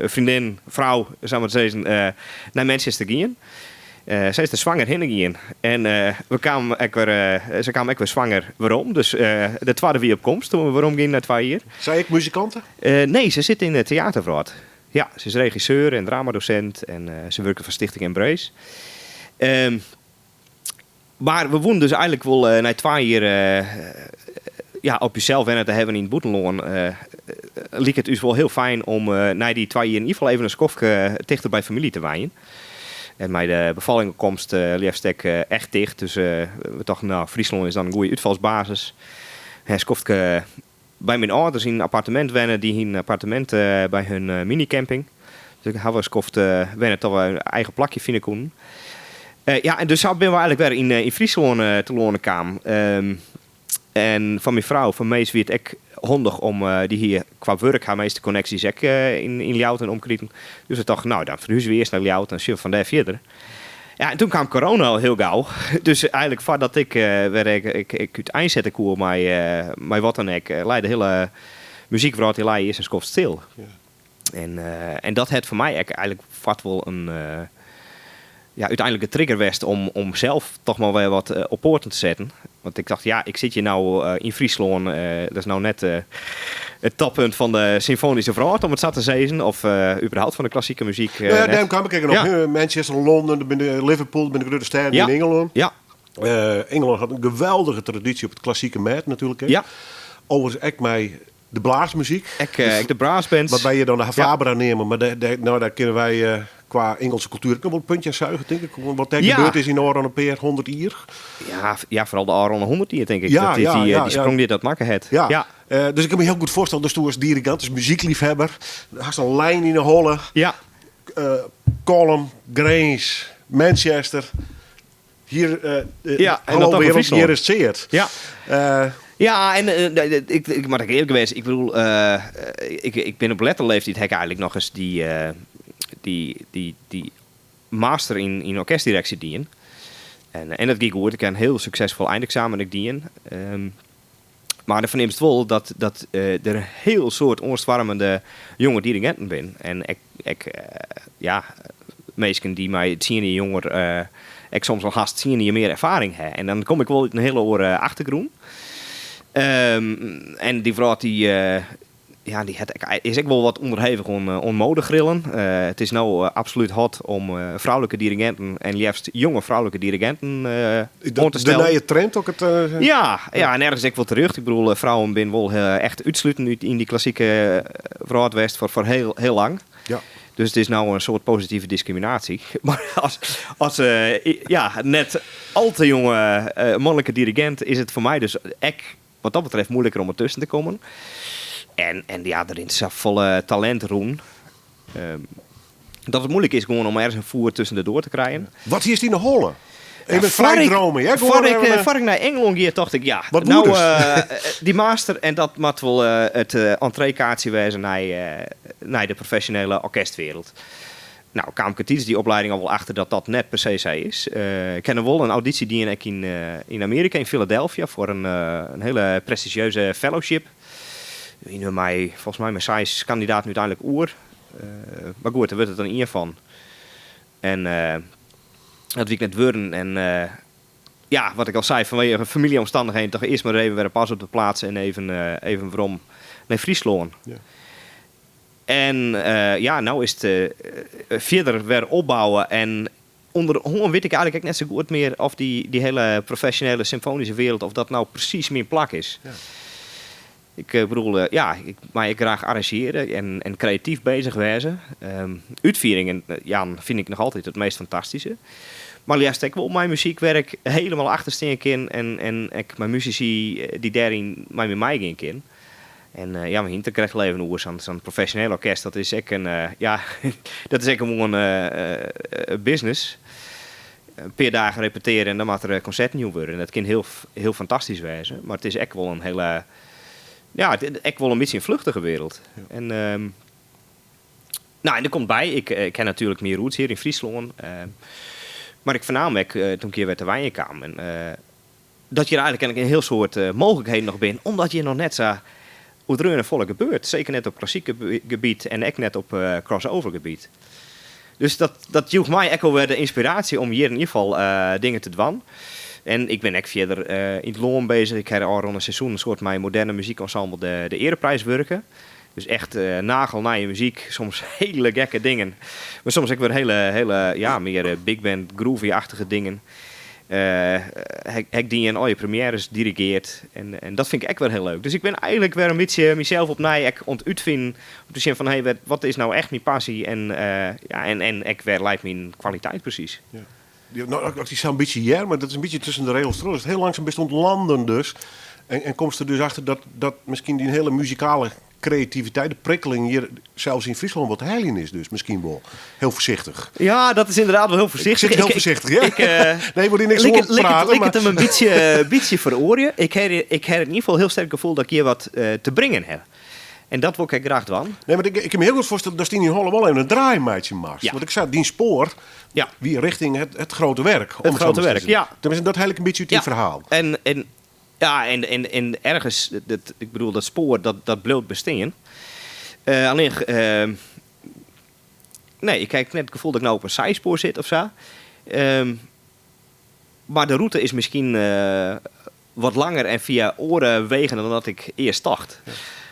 [SPEAKER 4] freondin, frou, sa mar te sizzen, nei Manchester gien. Sy is der swanger hinne gien en we kamen ek wer, sy kaam ek wer swanger werom. Dus de twadde wie op komst doe't we werom gienen nei 2 jier.
[SPEAKER 3] Sy ek muzikante?
[SPEAKER 4] Nee, sy sit yn de teaterwrâld. Ja, se is regisseur en dramadosint en se wurket foar Stichting Embrace. Mar we woenen dus eigenlik wol nei 2 jier ja, op jezelf wenne te hawwen yn it bûtenlân, like it ús wol hiel fijn om nei dy 2 jier yn ieder gefal even in skoftke tichter by famylje te wenjen. En mei de befalling op komst leafst ek echt ticht. Dus we tochten, nou, Fryslân is dan in goede útfalsbasis. In skoftke by myn âlders yn in appartemint wenne. Dy hienen in appartemint by hun minicamping. Dus ik ha in skoft wenne tot we in eigen plakje fine koenen. Ja, en dus sa binne we eigenlik wer yn Fryslân telâne kaam. En foar myn frou, foar Mees, wie it ek handich om dy hie kwa wurk har measte konneksjes ek yn Ljouwert en omkriten. Dus we tochten, nou, dan ferhúzje we earst nei Ljouwert en sjogge we fan dêr fierder. Ja, en toen kaam corona al hiel gau. Dus eigenlik foardat ik wer ik úteinsette koe mei wat dan ek, lei de hiele muzykwrâld dy lei earst in skoft stil. En dat hat foar my ek eigenlik foart wol in, ja, úteinlik de trigger west om sels toch mar wer wat op poaten te setten. Want ik tocht, ja, ik sit hjir no yn Fryslân, dat is no net it toppunt fan de symfoanyske wrâld, om it sa te sizzen, of überhaupt fan de klassike muzyk.
[SPEAKER 3] Nou ja,
[SPEAKER 4] net.
[SPEAKER 3] dêrom kaam ik ek noch. Manchester, Londen, Liverpool, dat binne de grutte stêden yn Ingelân. Ingelân hat in geweldige tradysje op it klassike mêd natuerlik. Overigens ek mei de blaasmuzyk.
[SPEAKER 4] Ek de brassbands.
[SPEAKER 3] Wat wy hjir dan de HaFaBra neame, mar dêr, nou, dêr kinne wy kwa Ingelse kultuer ek noch wol in puntje aan zuigen, tink ik. Wat dêr gebeurd is yn de ôfrûne pear hûndert jier.
[SPEAKER 4] Ja, foaral de ôfrûne 100 jier, tink ik. Dat dy sprong dy't dat makke hat.
[SPEAKER 3] Dus ik kin my hiel goed foarstelle, dus do as dirigint, as muzykleafhawwer, hast in lijn yn 'e holle. Kollum, Grins, Manchester. Hier,
[SPEAKER 4] Ja, en
[SPEAKER 3] hallo
[SPEAKER 4] dat dan
[SPEAKER 3] wereld,
[SPEAKER 4] Fryslân.
[SPEAKER 3] hjir is it Tseard.
[SPEAKER 4] Ja, en ik moat ek earlik wêze, ik bedoel, ik bin op lette leeftiid ha ik eigenlik noch ris dy master yn orkestdireksje dien. En dat gie goed, ik ha in hiel suksesfol eindeksamen ek dien. Mar do fernimst wol dat der in hiel soad oanstoarmende jonge diriginten binne. En ek ja, minsken dy't mei 10 jier jonger ek soms al hast 10 jier mear erfaring ha. En dan kom ik wol út in hiele oare achtergrûn. En dy wrâld dy, ja, dy hat ek, is ek wol wat ûnderhevich oan modegrillen. It is no absolút hot om froulike diriginten en leafst jonge froulike diriginten oan te
[SPEAKER 3] De
[SPEAKER 4] stellen.
[SPEAKER 3] nije trend ook it,
[SPEAKER 4] Ja, ja, en ergens ek wol terjocht. Ik bedoel, frouwen binne wol echt útsluten út yn dy klassike wrâld west foar hiel, hiel lang. Dus it is no in soart positive diskriminaasje. Mar as ja, net al te jonge manlike dirigint is it foar my dus ek wat dat betreft moeilijker om ertussen te kommen. En ja, der rint safolle talint rûn. Dat it moeilijk is gewoan om ergens in foet tusken de doar te krijen.
[SPEAKER 3] Wat hiest yn 'e holle? Even frij dromen, hè? Gewoan even,
[SPEAKER 4] Foar ik nei Engelân gie, tocht ik, ja,
[SPEAKER 3] Wat
[SPEAKER 4] nou,
[SPEAKER 3] moet dus?
[SPEAKER 4] dy master en dat moat wol it entreekaartsje wêze nei de profesjonele orkestwereld. Nou, kaam ik tidens dy oplieding al wol achter dat dat net per se sa is. Ik ha noch wol in audysje dien ek yn Amearika, yn Philadelphia, foar in hiele prestizjeuze fellowship. Wiene we mei, folgens my, mei seis kandidaten úteinlik oer. Mar goed, dêr wurdt it dan ien fan. En dat wie ik net wurden. En ja, wat ik al sei, fanwege famyljeomstannichheden toch earst mar even wer in pas op de plaats en even werom nei Fryslân. En ja, no is it fierder wer opbouwe en ûnderhân wit ik eigenlik ek net sa goed mear oft dy hiele profesjonele symfoanyske wereld, of dat no presys myn plak is. Ik bedoel, ja, ik mei ek graach arranzjearje en kreatyf bezich wêze. Útfieringen, ja, fyn ik noch altyd it meast fantastyske. Mar leafst ek wol mei muzyk wêr ik helemaal achter stean kin en, en ek mei musisy dy't dêryn mei my meigean kin. En ja, we hiene it der krekt al even oer, sa'n sa'n profesjoneel orkest, dat is ek in, ja, dat is ek gewoan business. In pear dagen repeteare en dan moat der konserten jûn wurde. En dat kin hiel, hiel fantastysk wêze, mar it is ek wol in hiele, ja, ek wol in bytsje in fluchtige wereld. En no, en der komt by, ik, ik ha natuerlik myn roots hjir yn Fryslân, mar ik fernaam ek toen ik hjir wer te wenjen kaam en dat hjir eigenlik in hiel soad mooglikheden noch binne, omdat hjir noch net sa oerdreaun folle gebeurt. Seker net op klassyk gebiet en ek net op crossover gebiet. Dus dat, dat joech my ek alwer de ynspiraasje om hjir yn ieder gefal dingen te dwaan. En ik bin ek fierder yn it lân bezich. Ik ha ôfrûne seizoen in soad mei moderne muzykensemble de, de Ereprijs wurke. Dus echt nagelnije muzyk, soms hiele gekke dingen. Mar soms ek wer hiele, hiele, ja, mear big band, groovy-achtige dingen. Ha ik dien, al je premières dirigeard. En, en dat fyn ik ek wer hiel leuk. Dus ik bin eigenlik wer in bytsje mysels opnij ek oan it útfinen. Om te sjen fan, hey, wat is no echt myn passy en, ja, en, en ek wêr leit myn kwaliteit presys.
[SPEAKER 3] Ja. No, as ik sa'n bytsje hear, mar dat is in bytsje tusken de regels troch, is it hiel langsum bist oan it landen dus. En, en komst der dus achter dat, dat miskien dyn hiele muzikale kreativiteit, de prikkeling hjir sels yn Fryslân wat te heljen is dus miskien wol. Hiel foarsichtich.
[SPEAKER 4] Ja, dat is ynderdaad wol hiel foarsichtich.
[SPEAKER 3] Ik sit hiel foarsichtich, ja. Ik, nee, wol dy niks oan praten.
[SPEAKER 4] Liket him in bytsje, bytsje feroarje. Ik ha, ik ha yn ieder gefal hiel sterk gefoel dat ik hjir wat te bringen ha. En dat wol ik ek graach dwaan.
[SPEAKER 3] Nee, want ik, ik kin my hiel goed foarstelle datst yn dyn holle wol even in draai meitsje moatst.
[SPEAKER 4] Ja.
[SPEAKER 3] Want ik sei, dyn spoar wie richting het, het grote werk.
[SPEAKER 4] Het grote werk, ja.
[SPEAKER 3] Tenminste, dat hel ik in bytsje út dyn ferhaal.
[SPEAKER 4] En, en, ja, en, en, en ergens, dat, ik bedoel, dat spoar, dat, dat bliuwt bestean. Allinnich, nee, ik ha net it gefoel dat ik no op in syspoar sit of sa. Mar de rûte is miskien wat langer en fia oare wegen dan dat ik earst tocht.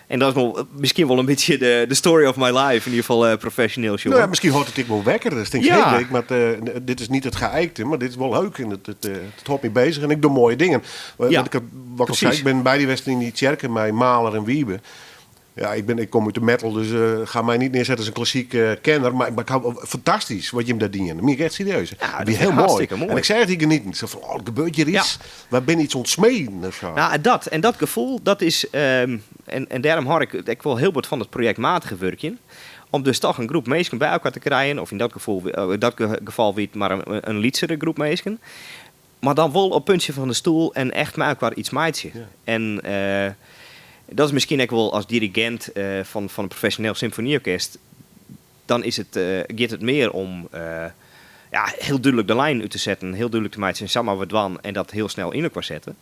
[SPEAKER 4] En dat is wol, miskien wol in bytsje de, de story of my life, yn ieder gefal profesjoneel sjoen.
[SPEAKER 3] No ja, miskien hâldt it ek wol wekker. Dus tinkst,
[SPEAKER 4] Ja.
[SPEAKER 3] hey, ik moat, dit is net it geijkte, mar dit is wol leuk en it, it, it hâldt my bezich en ik doch moaie dingen. Want ik, wat ik al sei, ik bin by dy west yn dy tsjerke mei Mahler en Wiebe. Ja, ik, bin, ik kom út de metal, dus ga my net nearsette as in klassyk kenner. Mar, mar ik hou, fantastysk wat jim dêr dienen. Dat mien ik echt serieus.
[SPEAKER 4] Ja,
[SPEAKER 3] dat wie
[SPEAKER 4] dat is
[SPEAKER 3] hiel moai.
[SPEAKER 4] hartstikke moai.
[SPEAKER 3] En ik seach dy genieten. Sa fan, oh, der gebeurt hjir iets. Wy binne iets oan it smeden of sa.
[SPEAKER 4] No, en dat, en dat gefoel, dat is, en, en dêrom hâld ik ek wol hiel bot fan it projektmatige wurkjen. Om dus toch in groep minsken by elkoar te krijen, of yn dat gefoel, yn dat gefal wie it mar in, in lytsere groep minsken. Mar dan wol op puntsje fan de stoel en echt mei elkoar iets meitsje. En dat is miskien ek wol as dirigint fan, fan in profesjoneel symfonyorkest, dan is it, giet it mear om ja, hiel dúdlik de linen út te setten, hiel dúdlik te meitsjen, sa moatte we it dwaan en dat hiel snel yn elkoar sette.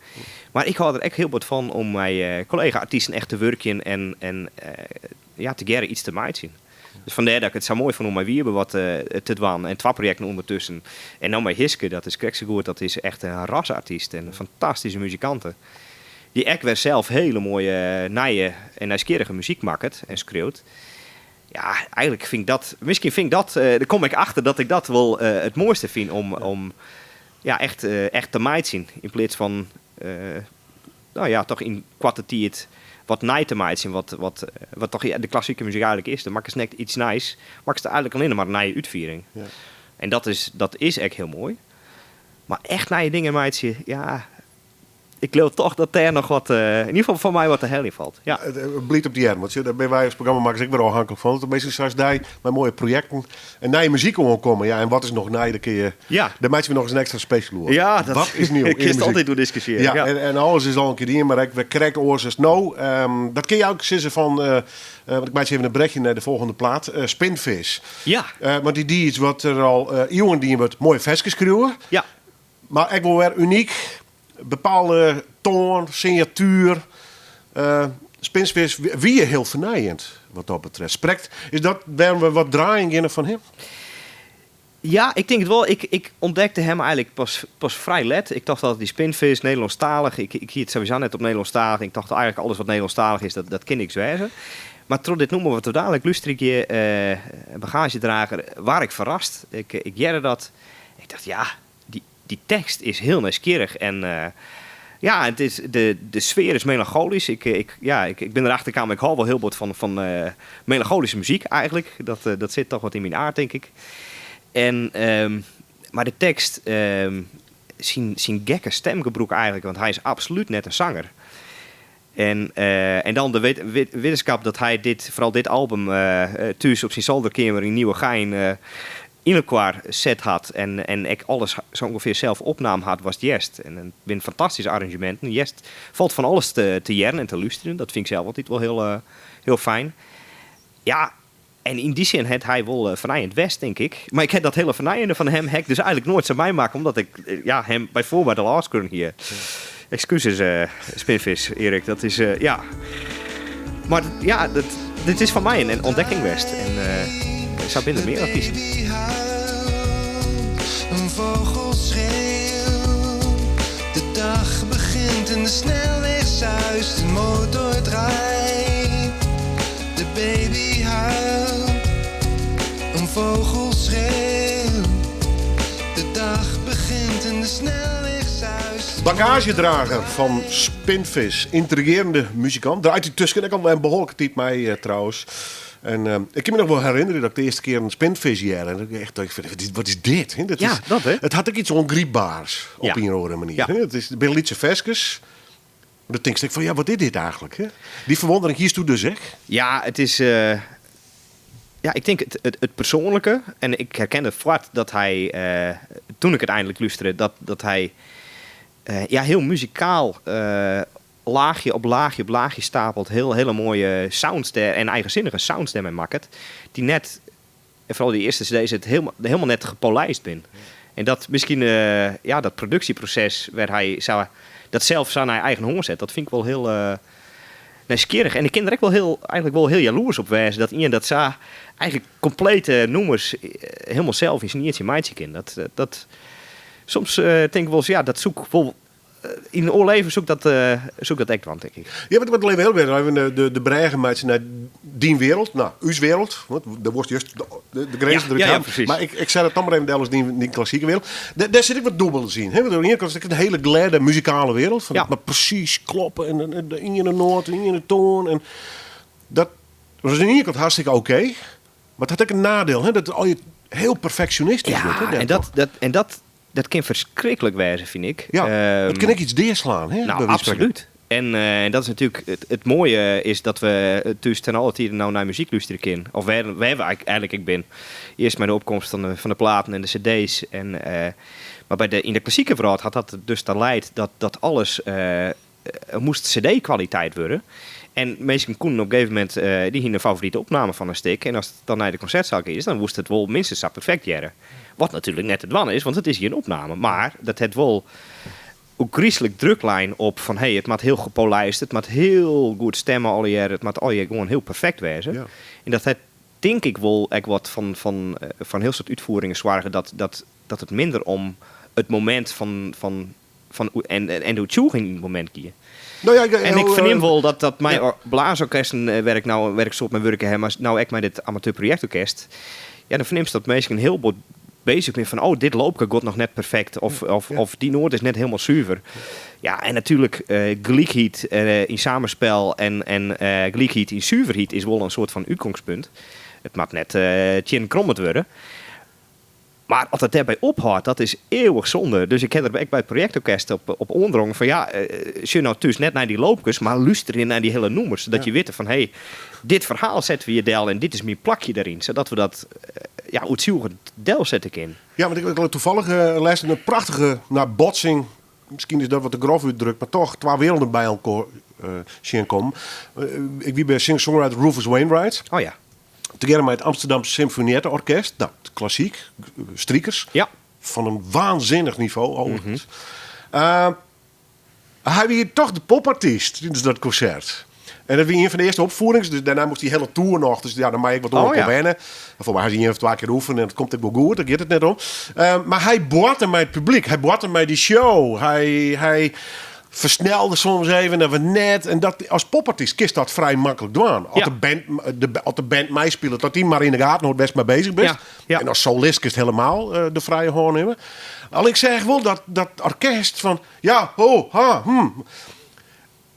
[SPEAKER 4] Mar ik hâld der ek hiel bot fan om mei kollega-artysten echt te wurkjen en, en ja, tegearre iets te meitsjen. Dus fandêr dat ik it sa moai fûn om mei Wiebe wat te dwaan en twa projekten ûndertusken. En no mei Hiske, dat is krekt sa goed, dat is echt in rasartyst en in fantastyske muzikante. Dy't ek wer sels hiele moaie nije en nijsgjirrige muzyk makket en skriuwt. Ja, eigenlik fyn ik dat, miskien fyn ik dat, dêr kom ik achter dat ik dat wol it moaiste fyn om, om ja, echt, echt te meitsjen. Yn pleats fan, no ja, toch yn koarte tiid wat nij te meitsjen, wat, wat, wat toch de klassike muzyk eigenlik is. Dan makkest net iets nijs, makkest eigenlik allinne mar in nije útfiering. En dat is, dat is ek hiel moai. Mar echt nije dingen meitsje, ja, ik leau toch dat dêr noch wat, yn ieder gefal foar my wat te heljen falt. Ja.
[SPEAKER 3] It bliid op dy earm, want sjoch, dêr binne wy as programmamakkers ek wer ôfhinklik fan. Dat de minsken sa as dy mei moaie projekten en nije muzyk oankomme. Ja, en wat is noch nij? Dêr kinne je, dêr meitsje we noch ris in ekstra special oer.
[SPEAKER 4] Ja, dat
[SPEAKER 3] Wat is nieuw in de
[SPEAKER 4] kinst
[SPEAKER 3] muzyk?
[SPEAKER 4] altyd oer diskusjearje.
[SPEAKER 3] Ja, en alles is al in kear dien, mar ek wer krekt oars as no. Dat kinne je ek sizze fan, want ik meitsje even in brechje nei de folgjende plaat, Spinvis. Want dy die iets wat der al iuwen dien wurdt, moaie ferskes skriuwe. Mar ek wol wer unyk, bepaalde toan, signatuer. Spinvis wie hiel fernijend wat dat betreft. Sprekt, is dat wêrom't we wat draaien geane fan him?
[SPEAKER 4] Ja, ik tink it wol. Ik, ik ûntdekte him eigenlik pas, pas frij let. Ik tocht altyd dy Spinvis, Nederlânsktalich. Ik, ik hie it sowieso net op Nederlânsktalich. Ik tocht eigenlik alles wat Nederlânsktalich is, dat, dat kin niks wêze. Mar troch dit nûmer wat we dalik lústerje gean, Bagagedrager, waard ik ferrast. Ik, ik hearde dat. Ik tocht, ja, dy, dy tekst is hiel nijsgjirrich en ja, it is, de, de sfear is melanchoalysk. Ik, ik, ja, ik, ik bin derachter kaam, ik hâld wol hiel bot fan, fan melanchoalyske muzyk eigenlik. Dat, dat sit toch wat yn myn aard, tink ik. En, Mar de tekst, syn, syn gekke stemgebrûk eigentlik, want hy is absolút net in sanger. En, en dan de wittenskap dat hy dit, foaral dit album, thús op syn solderkeamer yn Nieuwegein yn elkoar set hat en, en ek alles sa ûngefear sels opnaam hat, watst hearst. En it binne fantastyske arranzjeminten. Hearst falt fan alles te, te hearren en te lústerjen. Dat fyn ik sels altyd wol hiel, hiel fijn. Ja, en yn dy sin hat hy wol fernijend west, tink ik. Mar ik ha dat hiele fernijende fan him ha ik dus eigentlik noait sa meimakke, omdat ik ja, him by foarbaat al ôfskreaun hie. Ekskuses, Spinvis, Erik, dat is, ja. Mar ja, dat, dit is foar my in ûntdekking west. En sa binne der mear artysten.
[SPEAKER 5] Een vogel schreeuwt, de dag begint en de snelweg suist, de motor draait, de baby huilt. Een vogel schreeuwt, de dag begint en de snelweg suist.
[SPEAKER 3] Bagagedrager fan Spinvis, yntrigearjende muzikant. Draait yntusken ek al in behoarlike tiid mei eh, trouwens. En eh, ik kin my noch wol herinnerje dat ik de earste kear in Spinvis hearde. En dat ik echt dacht, wat is dit? Hè? Dat
[SPEAKER 4] Ja,
[SPEAKER 3] is,
[SPEAKER 4] dat, hè?
[SPEAKER 3] It hat ek iets oangrypbaars op
[SPEAKER 4] Ja.
[SPEAKER 3] ien of oare manier.
[SPEAKER 4] Ja.
[SPEAKER 3] Hè? It is, it binne lytse ferskes. Mar dan tinkst ek fan, ja, wat is dit eigentlik? Hè? Dy ferwûndering hiesto dus ek?
[SPEAKER 4] Ja, it is. eh, ja, ik tink it, it, it persoanlike. En ik herkende fuort dat hy, eh, toen ik it einlik lústere, dat, dat hy eh, ja, hiel muzikaal eh, laachje op laachje op laachje stapelt. Hiel, hiele moaie sounds dêr en eigensinnige sounds dêrmei makket. Dy't net, en foaral dy earste CD's, it hielendal, hielendal net gepolijst binne. En dat miskien, eh, ja, dat produksjeproses wêr't hy sa, dat sels sa nei eigen hân set, dat fyn ik wol hiel eh, nijsgjirrich. En ik kin der ek wol hiel, eigentlik wol hiel jaloers op wêze dat ien dat sa eigentlik komplete nûmers eh, hielendal sels yn syn ientsje meitsje kin. Dat, eh, dat, soms eh, tink ik wolris, ja, dat soe ik wol yn in oar leven soe ik dat, soe ik dat ek dwaan, tink ik.
[SPEAKER 3] Ja, want wat leven hiel wer even de, de, de brêge meitsje nei dyn wereld, no, ús wereld, want dêr wolst just de, de, de grinzen
[SPEAKER 4] Ja,
[SPEAKER 3] derút
[SPEAKER 4] ja, ja,
[SPEAKER 3] hawwe.
[SPEAKER 4] presys.
[SPEAKER 3] Mar ik, ik set it dan mar even del as dyn, dyn klassike wereld. Dêr, dêr sit ek wat dûbelds yn. Hè? Want oan de iene kant is it ek in hiele glêde muzikale wereld, fan
[SPEAKER 4] Ja.
[SPEAKER 3] it moat presys kloppe en, en de iene noat, de iene toan. En dat dat is oan de iene kant hartstikke oké, mar it hat ek in nadiel, hè? Dat al je hiel perfeksjonistysk wurdt. Hè,
[SPEAKER 4] Ja, en
[SPEAKER 3] dêrtroch.
[SPEAKER 4] dat, dat, en dat, dat kin ferskriklik wêze, fyn ik.
[SPEAKER 3] Ja, it kin
[SPEAKER 4] Ehm,
[SPEAKER 3] ek iets deaslaan, hè?
[SPEAKER 4] Nou,
[SPEAKER 3] by wijze van spreken.
[SPEAKER 4] absolút. En, eh, en dat is natuerlik it, it moaie is dat we thús ten alle tiden no nei muzyk lústerje kinne. Of wêr, wêr we eigentlik ek binne. Earst mei de opkomst fan de, fan de platen en de cd's. En, eh, mar by de, yn de klassike wrâld hat dat dus ta leid dat, dat alles eh, moast cd-kwaliteit wurde. En minsken koenen op in gegeven momint, eh, dy hiene in favorite opname fan in stik. En ast dan nei de konsertsaal giest, dan woest it wol minstens sa perfekt hearre. Wat natuerlik net te dwaan is, want it is gjin opname. Mar dat hat wol ôfgryslik druk lein op fan hey, it moat hiel gepolijst, it moat hiel goed stimme allegear, it moat allegear gewoan hiel perfekt wêze.
[SPEAKER 3] Ja.
[SPEAKER 4] En dat hat tink ik wol ek wat fan, fan, eh, fan hiel soad útfieringen soarge dat, dat, dat it minder om it momint fan, fan, fan, en, en de oertsjûging yn it momint gie.
[SPEAKER 3] Nou ja, ik,
[SPEAKER 4] En ik fernim wol dat, dat mei
[SPEAKER 3] Ja.
[SPEAKER 4] blaasorkesten eh, wêr't ik no wêr't ik soad mei wurke ha, mar no ek mei dit amateurprojektorkest. Ja, dan fernimst dat minsken hiel bot bezich binne fan oh, dit loopke giet noch net perfekt of, of,
[SPEAKER 3] ja.
[SPEAKER 4] of dy noat is net hielendal suver. Ja, en natuerlik eh gelykheid eh, yn samenspel en, en eh, gelykheid yn suverheid is wol in soart fan útgongspunt. It moat net eh tsjin krommet wurde. Mar as it dêrby ophâldt, dat is eeuwich sonde. Dus ik ha der ek by it projektorkest op, op oandrongen fan ja, eh, sjoch no thús net nei dy loopkes, mar lústerje nei dy hiele nûmers. Sadat je witte fan hé, dit ferhaal sette we hjir del en dit is myn plakje dêryn. Sadat we dat eh, ja, oertsjûgjend delsette kinne.
[SPEAKER 3] Ja, want ik ik toevallig eh lêsten in prachtige nou, botsing. Miskien is dat wat te grof útdrukt, mar toch twa werelden by elkoar eh sjen kommen. Eh, ik wie by singer-songwriter Rufus Wainwright.
[SPEAKER 4] Oh ja.
[SPEAKER 3] Tegearre mei it Amsterdam Symfonietta Orkest. No, klassyk, strikers.
[SPEAKER 4] Ja.
[SPEAKER 3] Fan in waansinnich nivo, overigens. Eh, hy wie toch de popartyst tidens dat konsert. En dat wie ien fan de earste opfierdings, dus dêrnei moast dy hiele tour noch. Dus ja, dan mei ik wat oan
[SPEAKER 4] Oh, ja.
[SPEAKER 3] wennen. Foar my ha se ien of twa kear oefene en it komt ek wol goed, dêr giet it net om. Eh, mar hy boarte mei it publyk, hy boarte mei dy show. Hy, hy fersnelde soms even en wat net. En dat, as popartyst kinst dat frij maklik dwaan. As
[SPEAKER 4] Ja.
[SPEAKER 3] de band, de, as de band meispilet, dat dy mar yn de gaten hâldt wêr'tst mei bezich bist.
[SPEAKER 4] Ja, ja.
[SPEAKER 3] En as solist kinst hielendal eh, de frije hân nimme. Al ik seach wol dat, dat orkest fan, ja, ho, ha, hm.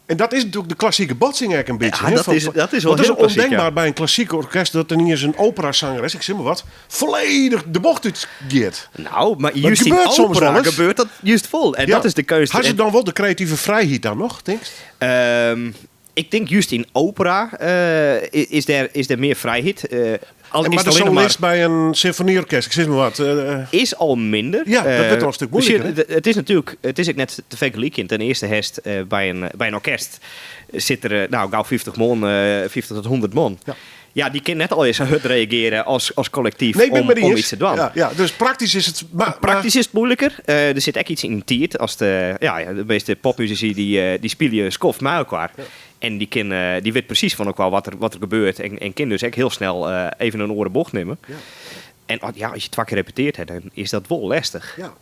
[SPEAKER 3] En dat is natuerlik de klassike botsing ek in bytsje.
[SPEAKER 4] Ja,
[SPEAKER 3] hè,
[SPEAKER 4] dat
[SPEAKER 3] fan-
[SPEAKER 4] is- dat is wel
[SPEAKER 3] want
[SPEAKER 4] heel
[SPEAKER 3] het is
[SPEAKER 4] klassiek,
[SPEAKER 3] ondenkbaar
[SPEAKER 4] ja.
[SPEAKER 3] by in klassyk orkest dat der iens in operasangeres, ik sis mar wat, folledich de bocht út giet.
[SPEAKER 4] Nou, mar just yn
[SPEAKER 3] gebeurt soms
[SPEAKER 4] opera
[SPEAKER 3] wol ris.
[SPEAKER 4] gebeurt dat just fol. En
[SPEAKER 3] Ja.
[SPEAKER 4] dat is de keunst.
[SPEAKER 3] Ha se
[SPEAKER 4] En-
[SPEAKER 3] dan wol de kreative frijheid dan noch, tinkst?
[SPEAKER 4] Ik tink just yn opera is dêr, is dêr mear frijheid. Al
[SPEAKER 3] En
[SPEAKER 4] is
[SPEAKER 3] mar de
[SPEAKER 4] it allinnich mar
[SPEAKER 3] solist by in symfoanyorkest, ik sis mar wat.
[SPEAKER 4] Is al minder.
[SPEAKER 3] Ja, dat wurdt al in stik muoiliker,
[SPEAKER 4] Sjoch, it is natuerlik, it is ek net te fergelykjen. Ten earste hast by in orkest sit der nou, gau 50 man, 50 tot 100 man.
[SPEAKER 3] Ja.
[SPEAKER 4] Ja, dy kinne net allegear sa hurd reagearje as kollektyf
[SPEAKER 3] Nee, ik ben het met
[SPEAKER 4] om
[SPEAKER 3] eens.
[SPEAKER 4] iets te dwaan.
[SPEAKER 3] Ja, ja, dus praktysk is it. Mar,
[SPEAKER 4] Praktysk is it muoiliker. Der sit ek iets yn tiid. As de, ja, ja, de measte popmusisy dy spylje in skoft mei elkoar. En dy kin, dy wit presys fan elkoar wat der gebeurt. En kin dus ek hiel snel even in oare bocht nimme.
[SPEAKER 3] Ja.
[SPEAKER 4] En ja, as je twa kear repeteard ha, dan is dat wol lestich.
[SPEAKER 3] Ja.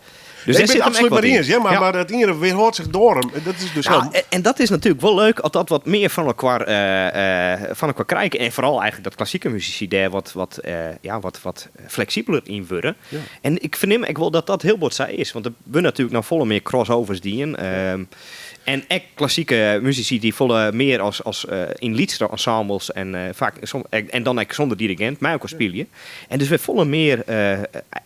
[SPEAKER 4] Dus
[SPEAKER 3] ik
[SPEAKER 4] dêr
[SPEAKER 3] ben
[SPEAKER 4] sit
[SPEAKER 3] het
[SPEAKER 4] hem
[SPEAKER 3] absoluut
[SPEAKER 4] ek wat
[SPEAKER 3] mei
[SPEAKER 4] yn.
[SPEAKER 3] iens, ja, mar,
[SPEAKER 4] Ja.
[SPEAKER 3] mar dat iene wjerhâldt sich it oare. Dat is dus
[SPEAKER 4] Nou,
[SPEAKER 3] heel-
[SPEAKER 4] en dat is natuerlik wol leuk, as dat wat mear fan elkoar krijgen. En foaral eigentlik dat klassike musisy dêr ja, wat fleksibeler yn wurde.
[SPEAKER 3] Ja.
[SPEAKER 4] En ik fernim ek wol dat dat hiel bot sa is. Want der wurde natuerlik noch folle mear crossovers dien. En ek klassike musisy dy't folle mear as yn lytsere ensembles en faak en dan ek sûnder dirigint mei elkoar spylje. En dus wer folle mear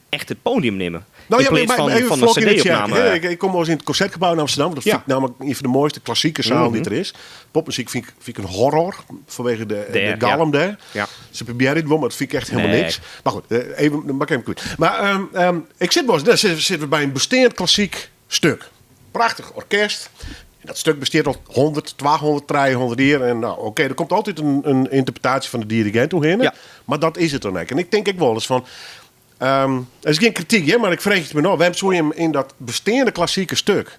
[SPEAKER 4] echt it poadium nimme.
[SPEAKER 3] Nou
[SPEAKER 4] In
[SPEAKER 3] ja,
[SPEAKER 4] pleats
[SPEAKER 3] maar even
[SPEAKER 4] fan in
[SPEAKER 3] vlok in de
[SPEAKER 4] CD-opname.
[SPEAKER 3] chat, hè. Ik kom wol ris yn it Concertgebouw yn Amsterdam. Want dat
[SPEAKER 4] Ja.
[SPEAKER 3] fyn ik nammentlik ien fan de moaiste klassike sealen dy't der is. Popmuzyk fyn ik in horror fanwege de
[SPEAKER 4] Dêr,
[SPEAKER 3] galm
[SPEAKER 4] ja.
[SPEAKER 3] dêr.
[SPEAKER 4] Ja.
[SPEAKER 3] Se probearje it wol, mar dat fyn ik echt hielendal
[SPEAKER 4] Nee.
[SPEAKER 3] niks. Mar goed, even, dan maak ik even kwyt. Mar ik sit wol ris, dêr sitte we by in besteand klassyk stik. Prachtich orkest. En dat stik bestiet al 100, 200, 300 jier. En nou, oké, der komt altyd in ynterpretaasje fan de dirigint oerhinne.
[SPEAKER 4] Ja.
[SPEAKER 3] Mar dat is it dan ek. En ik tink ek wolris fan, it is gjin krityk, hè, mar ik freegje it my no, wêrom soe je him yn dat besteande klassike stik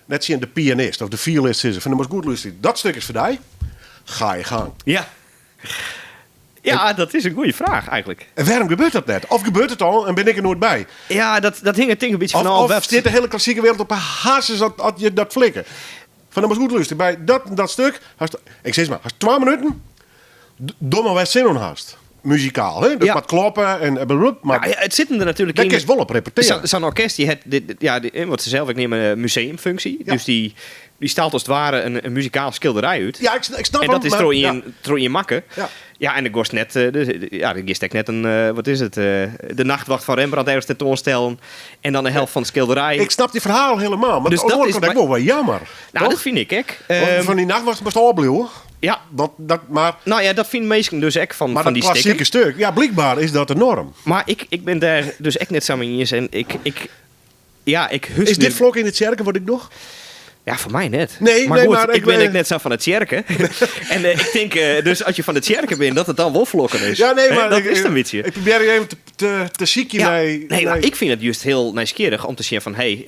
[SPEAKER 3] net tsjin de pianist of de violist sizze fan, moatst goed lústerje, dat stik is foar dy, ga je gang.
[SPEAKER 4] Ja. Ja, dat is in goede fraach eigentlik.
[SPEAKER 3] En wêrom gebeurt dat net? Of gebeurt it al en bin ik der noait by?
[SPEAKER 4] Ja, dat hinget tink ik in bytsje
[SPEAKER 3] Of,
[SPEAKER 4] fan ôf
[SPEAKER 3] of
[SPEAKER 4] wat
[SPEAKER 3] sit de hiele klassike wereld op 'e harsens as je dat flikke? Fan, dan moatst goed lústerje. By dat en dat stik, hast, ik sis mar, hast 2 minuten, doch mar wêr'tst sin oan hast. Muzikaal, hè? Dat
[SPEAKER 4] Ja.
[SPEAKER 3] moat kloppe en blablabla, mar
[SPEAKER 4] Ja, ja, it sit der natuerlik
[SPEAKER 3] dêr
[SPEAKER 4] yn.
[SPEAKER 3] kinst wol op repetearje.
[SPEAKER 4] Sa'n orkest, dy hat, dit, dit, ja, dy, wat se sels ek neame, museumfunksje.
[SPEAKER 3] Ja.
[SPEAKER 4] Dus dy straalt as it ware in muzikaal skilderij út.
[SPEAKER 3] Ja, ik snap
[SPEAKER 4] En dat
[SPEAKER 3] him,
[SPEAKER 4] is
[SPEAKER 3] mar ja.
[SPEAKER 4] troch ien makke.
[SPEAKER 3] Ja.
[SPEAKER 4] Ja, en dan goast net, dus, ja, dan giest ek net in, wat is it, de nachtwacht fan Rembrandt ergens tentoanstellen en dan de helft fan it skilderij.
[SPEAKER 3] Ik snap dy ferhaal hielendal, mar
[SPEAKER 4] Dus
[SPEAKER 3] oan de
[SPEAKER 4] dat
[SPEAKER 3] oare
[SPEAKER 4] is
[SPEAKER 3] kant ek
[SPEAKER 4] my-
[SPEAKER 3] wol wer jammer.
[SPEAKER 4] Nou,
[SPEAKER 3] toch?
[SPEAKER 4] dat fyn ik ek.
[SPEAKER 3] Want fan dy nachtwacht moatst ôfbliuwe.
[SPEAKER 4] Ja.
[SPEAKER 3] Want dat, mar,
[SPEAKER 4] Nou ja, dat fine minsken dus ek
[SPEAKER 3] mar
[SPEAKER 4] fan
[SPEAKER 3] dat
[SPEAKER 4] dy
[SPEAKER 3] klassike
[SPEAKER 4] stikken.
[SPEAKER 3] stik, ja, blykber is dat de norm.
[SPEAKER 4] Mar ik bin dêr dus ek net sa mei iens en ik, ja, ik hust
[SPEAKER 3] Is dit
[SPEAKER 4] nu-
[SPEAKER 3] vlok yn de tsjerke wat ik doch?
[SPEAKER 4] Ja, foar my net.
[SPEAKER 3] Nee,
[SPEAKER 4] Maar
[SPEAKER 3] nee,
[SPEAKER 4] goed,
[SPEAKER 3] mar
[SPEAKER 4] ik
[SPEAKER 3] ik
[SPEAKER 4] bin
[SPEAKER 3] ben-
[SPEAKER 4] ek net sa fan de tsjerke. En ik tink, dus as je fan de tsjerke binne, dat it dan wol flokken is.
[SPEAKER 3] Ja, nee,
[SPEAKER 4] Hè,
[SPEAKER 3] mar
[SPEAKER 4] dat
[SPEAKER 3] ik,
[SPEAKER 4] is it in bytsje.
[SPEAKER 3] Ik probearje even te sykjen
[SPEAKER 4] Ja,
[SPEAKER 3] nei,
[SPEAKER 4] nee, mar
[SPEAKER 3] nei-
[SPEAKER 4] ik fyn it just hiel nijsgjirrich om te sjen fan, hey,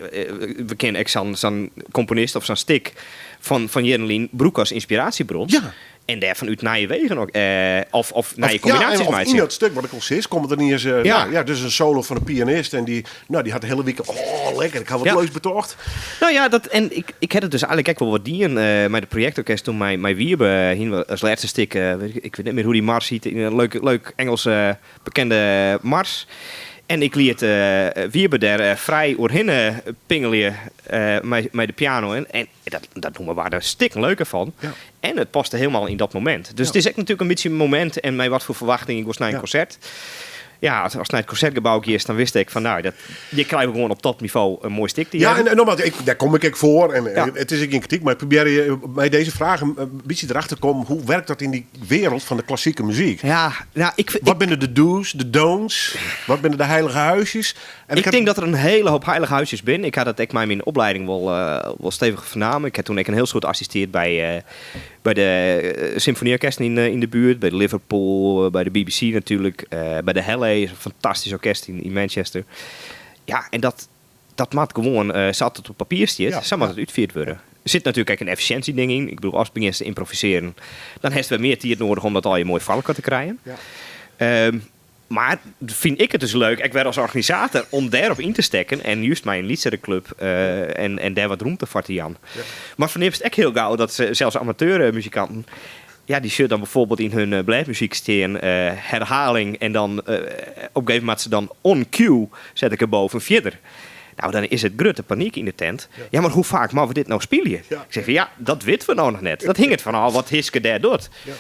[SPEAKER 4] we kinne ek sa'n komponist of sa'n stik fan jierren lyn brûke as ynspiraasjebron.
[SPEAKER 3] Ja.
[SPEAKER 4] En dêrfan út nije wegen ook, of nije
[SPEAKER 3] Of, ja,
[SPEAKER 4] kombinaasjes
[SPEAKER 3] en of
[SPEAKER 4] meitsje.
[SPEAKER 3] yn dat stik wat ik al sis, komt der net eens,
[SPEAKER 4] Ja.
[SPEAKER 3] nou, ja, dus in solo fan de pianist en dy, nou, dy hat de hiele wike, oh, lekker, ik ha wat
[SPEAKER 4] Ja.
[SPEAKER 3] leuks betocht.
[SPEAKER 4] Nou ja, dat, en ik ha it dus eigentlik ek wol wat dien, mei de projektorkest toen mei Wiebe hiene we as lêste stik, weet ik, ik wit net mear hoe't dy mars hjit, in leuk Engels, bekende mars. En ik liet Wiebe dêr frij oerhinne pingelje mei de piano. En dat noemen we daar stikken leuker fan.
[SPEAKER 3] Ja.
[SPEAKER 4] En it paste hielendal yn dat momint. Dus
[SPEAKER 3] Ja.
[SPEAKER 4] it is ek natuerlik in bytsje in momint en mei wat foar ferwachting ik was nei in
[SPEAKER 3] Ja.
[SPEAKER 4] konsert. Ja, as nei it Konsertgebou giest, dan wist ik fan, nou, dat, je krijgt gewoan op topnivo in moai stik te
[SPEAKER 3] Ja,
[SPEAKER 4] hearren.
[SPEAKER 3] en nogmaals, dêr kom ik ek foar. En,
[SPEAKER 4] Ja.
[SPEAKER 3] it is ek gjin krityk, mar ik probearje je mei dizze fraach in bytsje derachter te kommen. Hoe wurket dat yn dy wereld fan de klassike muzyk?
[SPEAKER 4] Ja, nou, ik,
[SPEAKER 3] Wat
[SPEAKER 4] ik,
[SPEAKER 3] binne de do's, de don'ts? Wat binne de heilige huisjes? En
[SPEAKER 4] ik
[SPEAKER 3] heb
[SPEAKER 4] tink dat der in hiele hoop heilige huisjes binne. Ik ha dat ek mei myn oplieding wol stevich fernaam. Ik ha toen ek in hiel soad assistearre by de symfoanyorkesten yn de buert. By de Liverpool, by de BBC natuerlik. By de Hallé, is in fantastysk orkest yn Manchester. Ja, en dat moat gewoan, sa't it op papier stiet,
[SPEAKER 3] Ja,
[SPEAKER 4] sa moat
[SPEAKER 3] ja.
[SPEAKER 4] it útfierd wurde. Der sit natuerlik ek in effisjinsjeding yn. Ik bedoel, ast begjinst te ymprovisearjen, dan hast wer mear tiid nedich om dat allegear moai foar elkoar te krijen.
[SPEAKER 3] Ja.
[SPEAKER 4] Mar fyn ik it dus leuk, ek wer as organisator, om dêrop yn te stekken en just mei in lytsere klup, en dêr wat romte foar te jaan.
[SPEAKER 3] Ja.
[SPEAKER 4] Mar fernimst ek hiel gau dat se, sels amateurmuzikanten, ja, dy sjogge dan byfoarbyld yn hun blêdmuzyk stean, herhaling en dan op in gegeven momint se dan on cue zet ik erboven fierder. Nou, dan is it grutte panyk yn de tent. Ja, mar hoe faak moatte we dit no spylje?
[SPEAKER 3] Ja.
[SPEAKER 4] Ik sis fan, ja, dat witte we no noch net. Dat hinget fan ôf wat Hiske dêr docht.
[SPEAKER 3] Ja.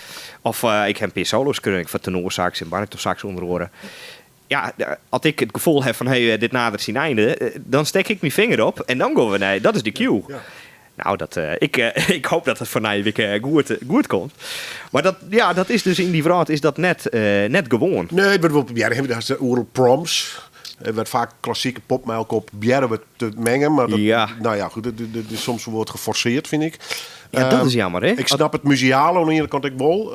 [SPEAKER 4] Of ik ha in pear solo's skreaun, ek foar tenorsaks en baritonsax ûnder oare. Ja, as ik it gefoel ha fan, hey, dit nadert syn einde, dan stek ik myn finger op en dan gean we nei, dat is de cue.
[SPEAKER 3] Ja.
[SPEAKER 4] Nou, dat, ik, ik hoop dat it foar nije wike goed, goed komt. Mar dat, ja, dat is dus yn dy wrâld is dat net, net gewoan.
[SPEAKER 3] Nee, it wurdt wol probearre. Daar is oeral proms. Er werd vaak klassieke pop met elkaar proberen we te mengen. Maar dat,
[SPEAKER 4] Ja.
[SPEAKER 3] nou ja, goed, het is soms wordt geforceerd, vind ik.
[SPEAKER 4] Ja, dat is jammer, hè?
[SPEAKER 3] Ik snap het museale oan de iene kant ek wol.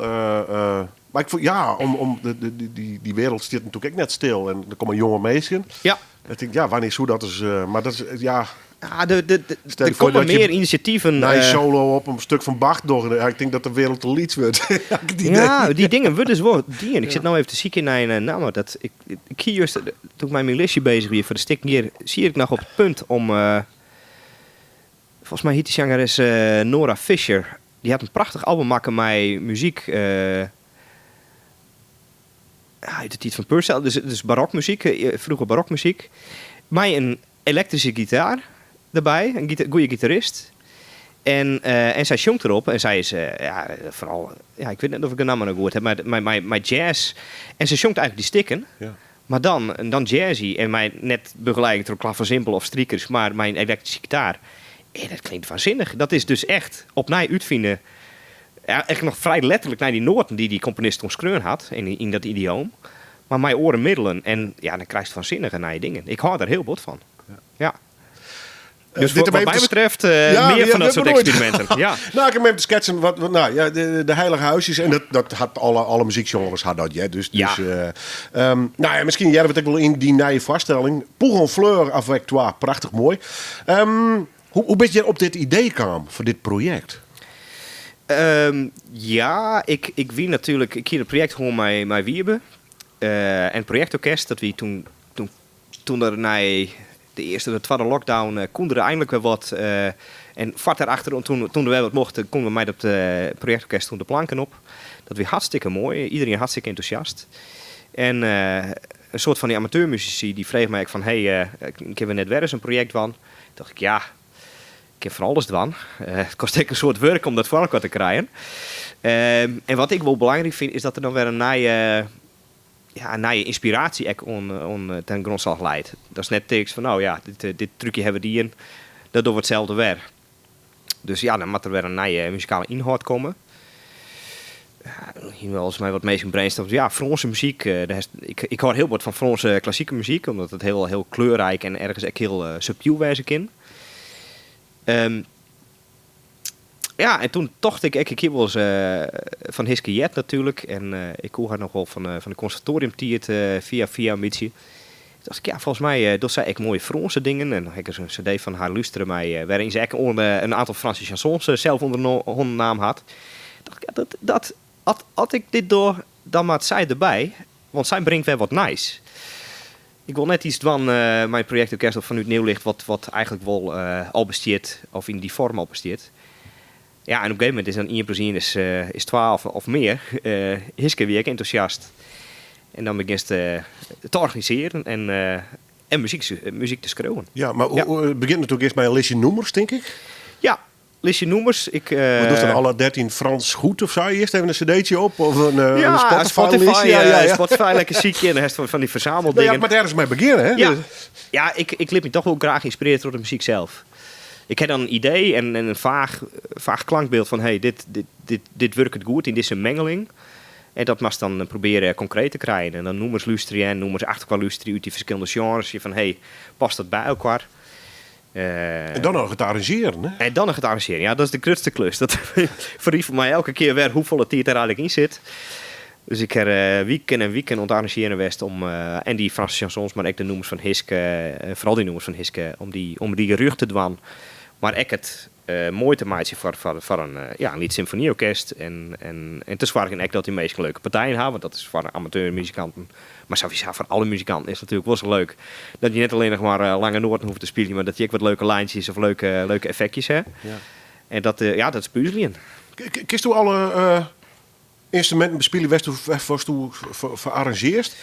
[SPEAKER 3] Maar ik voel, ja, om de, die, die, die wereld stiet natuerlik ek net stil. En der komme jonge minsken.
[SPEAKER 4] Ja.
[SPEAKER 3] Ik tink, ja, wannear soe dat ris... mar dat is, ja...
[SPEAKER 4] Ja, de,
[SPEAKER 3] Stel je
[SPEAKER 4] der
[SPEAKER 3] voor
[SPEAKER 4] komme
[SPEAKER 3] dat je
[SPEAKER 4] mear inisjativen.
[SPEAKER 3] Nije solo op in stik fan Bach dogge. Ja, ik tink dat de wereld te lyts wurdt. Ja, ik die
[SPEAKER 4] Ja, dy dingen wurde dus wol dien. Ik sit no even te sykjen nei in namme. Dat, ik hie juist, doe't ik mei myn listje bezich wie foar de stikken hjir, siet ik noch op it punt om... folgens my hiet dy sjangeres Nora Fischer. Dy hat in prachtich album makke mei muzyk út de tiid fan Purcell. Dus barokmuzyk, froege barokmuzyk. Mei in elektryske gitaar derby, in goede gitarist. En en sy sjongt derop en sy is ja, foaral, ja, ik wit net oft ik de namme no goed ha, mar mei jazz. En se sjongt eigentlik dy stikken, mar dan, dan jazzy en mei net begeleiding troch klavesimbel of strikers, mar mei in elektryske gitaar. En dat klinkt waansinnich. Dat is dus echt opnij útfine, ja, echt noch frij letterlik nei dy noaten dy't dy komponist omskreaun hat yn dat idioom, mar mei oare middelen. En ja, dan krijst waansinnige nije dingen. Ik hâld der hiel bot fan. Ja. Dus
[SPEAKER 3] Dit
[SPEAKER 4] wat
[SPEAKER 3] om even
[SPEAKER 4] my
[SPEAKER 3] te
[SPEAKER 4] betreft
[SPEAKER 3] Ja,
[SPEAKER 4] mear
[SPEAKER 3] ja,
[SPEAKER 4] fan dat
[SPEAKER 3] dat
[SPEAKER 4] soart
[SPEAKER 3] bedoel ik.
[SPEAKER 4] eksperimenten. Ja.
[SPEAKER 3] Nou, ik ha even te sketsen wat, wat, nou, ja, de Heilige Huisjes en dat hat alle muzykgenres hat dat, ja. Dus, dus, nou ja, miskien hearre we it ek wol yn dy nije foarstelling. Pour une fleur avec toi, prachtich moai. Hoe bist hjir op dit idee kaam foar dit projekt?
[SPEAKER 4] Ja, ik wie natuerlik, ik hie it projekt hân mei Wiebe. En it projektorkest, dat wie toen, toen, toen der nei de earste of de twadde lockdown koe der einlik wer wat. En foar dêrachter, toen der wer wat mocht, koene we mei dat projektorkest toen de planken op. Dat wie hartstikke moai, iderien hartstikke entûsjast. En in soad fan dy amateurmusisy dy fregen my ek fan, hey, kinne we net wer ris in projekt dwaan? Tocht ik, ja, ik kin fan alles dwaan. It kostet ek in soad wurk om dat foar elkoar te krijen. En wat ik wol belangryk fyn, is dat der dan wer in nije, ja, in nije ynspiraasje ek oan ten grûnslach leit. Dat is net tinkst fan, no ja, dit trúkje hawwe we dien, dat dogge we itselde wer. Dus ja, dan moat der wer in nije muzikale ynhâld komme. Ja, hiene we alris mei wat minsken brainstormd. Ja, Frânske muzyk. Dêr hast, ik hâld hiel bot fan Frânske klassike muzyk, omdat it hiel, hiel kleurryk en ergens ek hiel subtyl wêze kin. Ja, en toen tocht ik ek, ik hie wolris fan Hiske heard natuerlik. En ik koe har noch wol fan de konservatoriumtiid fia fia in bytsje. Toen tocht ik, ja, folgens my docht sy ek moaie Frânske dingen. En dan ha ik ris in cd fan har lústere mei, wêryn se ek oan in aantal Frânske chansons sels ûnder hannen naam hat. Tocht ik, ja, dat, as ik dit doch, dan moat sy derby, want sy bringt wer wat nijs. Ik wol net iets dwaan mei it projektorkest of fanút Nieuwlicht wat eigentlik wol al bestiet of yn dy foarm al bestiet. Ja, en op in gegeven momint is dan ien plus ien is twa of mear. Hiske wie ek entûsjast. En dan begjinst te organisearjen en muzyk te skriuwen.
[SPEAKER 3] Ja, mar it begjint natuerlik earst mei in listje nûmers, tink ik?
[SPEAKER 4] Ja, listje nûmers. Ik,
[SPEAKER 3] Wat dochst dan alle 13 Frans goed of zo? Earst even in cd'tsje op of
[SPEAKER 4] Ja,
[SPEAKER 3] in Spotify
[SPEAKER 4] Spotify,
[SPEAKER 3] listje? Ja, ja, ja.
[SPEAKER 4] Spotify lekker sykje en dan hast fan dy ferzameldingen.
[SPEAKER 3] Nou ja, mar ergens mei begjinne, hè?
[SPEAKER 4] Ja.
[SPEAKER 3] Dus
[SPEAKER 4] Ja, ik lit my toch wol graach ynspirearje troch de muzyk sels. Ik ha dan in idee en in faach klankbyld fan, hey, dit wurket goed yn dizze mengeling. En dat moatst dan probearje konkreet te krijen. En dan nûmers lústerje en nûmers achter elkoar lústerje út dy ferskillende genres. Fan, hey, past dat by elkoar?
[SPEAKER 3] En dan noch it arranzjearen, hè?
[SPEAKER 4] En dan noch it arranzjearen, ja, dat is de grutste klus. Dat ferrifelt my elke kear wer hoefolle tiid der eigentlik yn sit. Dus ik ha wiken en wiken oan it arranzjearen west om en dy Frânske chansons, mar ek de nûmers fan Hiske, foaral dy nûmers fan Hiske, om dy rjocht te dwaan. Mar ek it moai te meitsjen foar in lyts symfonyorkest en te soargjen ek dat dy minsken leuke partijen ha, want dat is foar amateurmuzikanten, mar sawiesa foar alle muzikanten is it natuerlik wol sa leuk dat je net allinnich mar lange noaten hoege te spyljen, mar dat je ek wat leuke lijntsjes of leuke effektjes ha. En dat is puzeljen.
[SPEAKER 3] Kinsto alle ynstruminten bespylje wêr'tsto foar arranzjearst?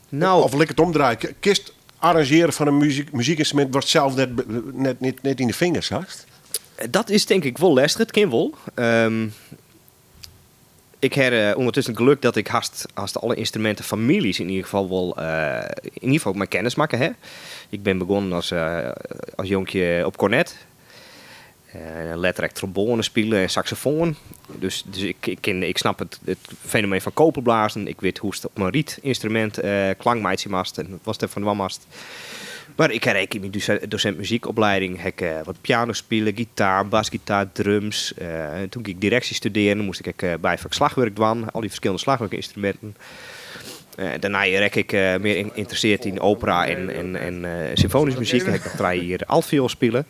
[SPEAKER 4] Nou,
[SPEAKER 3] Of lit ik it omdraaie? Kinst arranzjearjen fan in muzyk, muzykynstrumint watst sels net, net, net, net yn de fingers hast?
[SPEAKER 4] Dat is tink ik wol lestich. It kin wol. Ehm, ik ha ûndertusken it gelok dat ik hast, hast alle ynstrumintefamyljes yn ieder gefal wol uh, yn ieder gefal mei kennis makke ha. Ik bin begûn as, uh, as jonkje op kornet. Uh, letter ek tromboane spile en saksofoan. Dus, dus ik, ik, kin, ik snap it, it fenomeen fan koperblazen. Ik wit hoe'tst op in rietynstrumint uh, klank meitsje moatst en watst derfan dwaan moatst. Mar ik ha ek yn myn dosint muzykopleiding ha ik uh, wat piano spile, gitaar, basgitaar, drums. Uh, doe't ik direksje studearre, moast ik ek byfak slachwurk dwaan, al dy ferskillende slachwurkynstruminten. Uh, dêrnei rekke ik uh, mear ynteressearre yn opera en, en, en uh, symfoanyske muzyk. Dêr ha ik noch 3 jier altviool spile.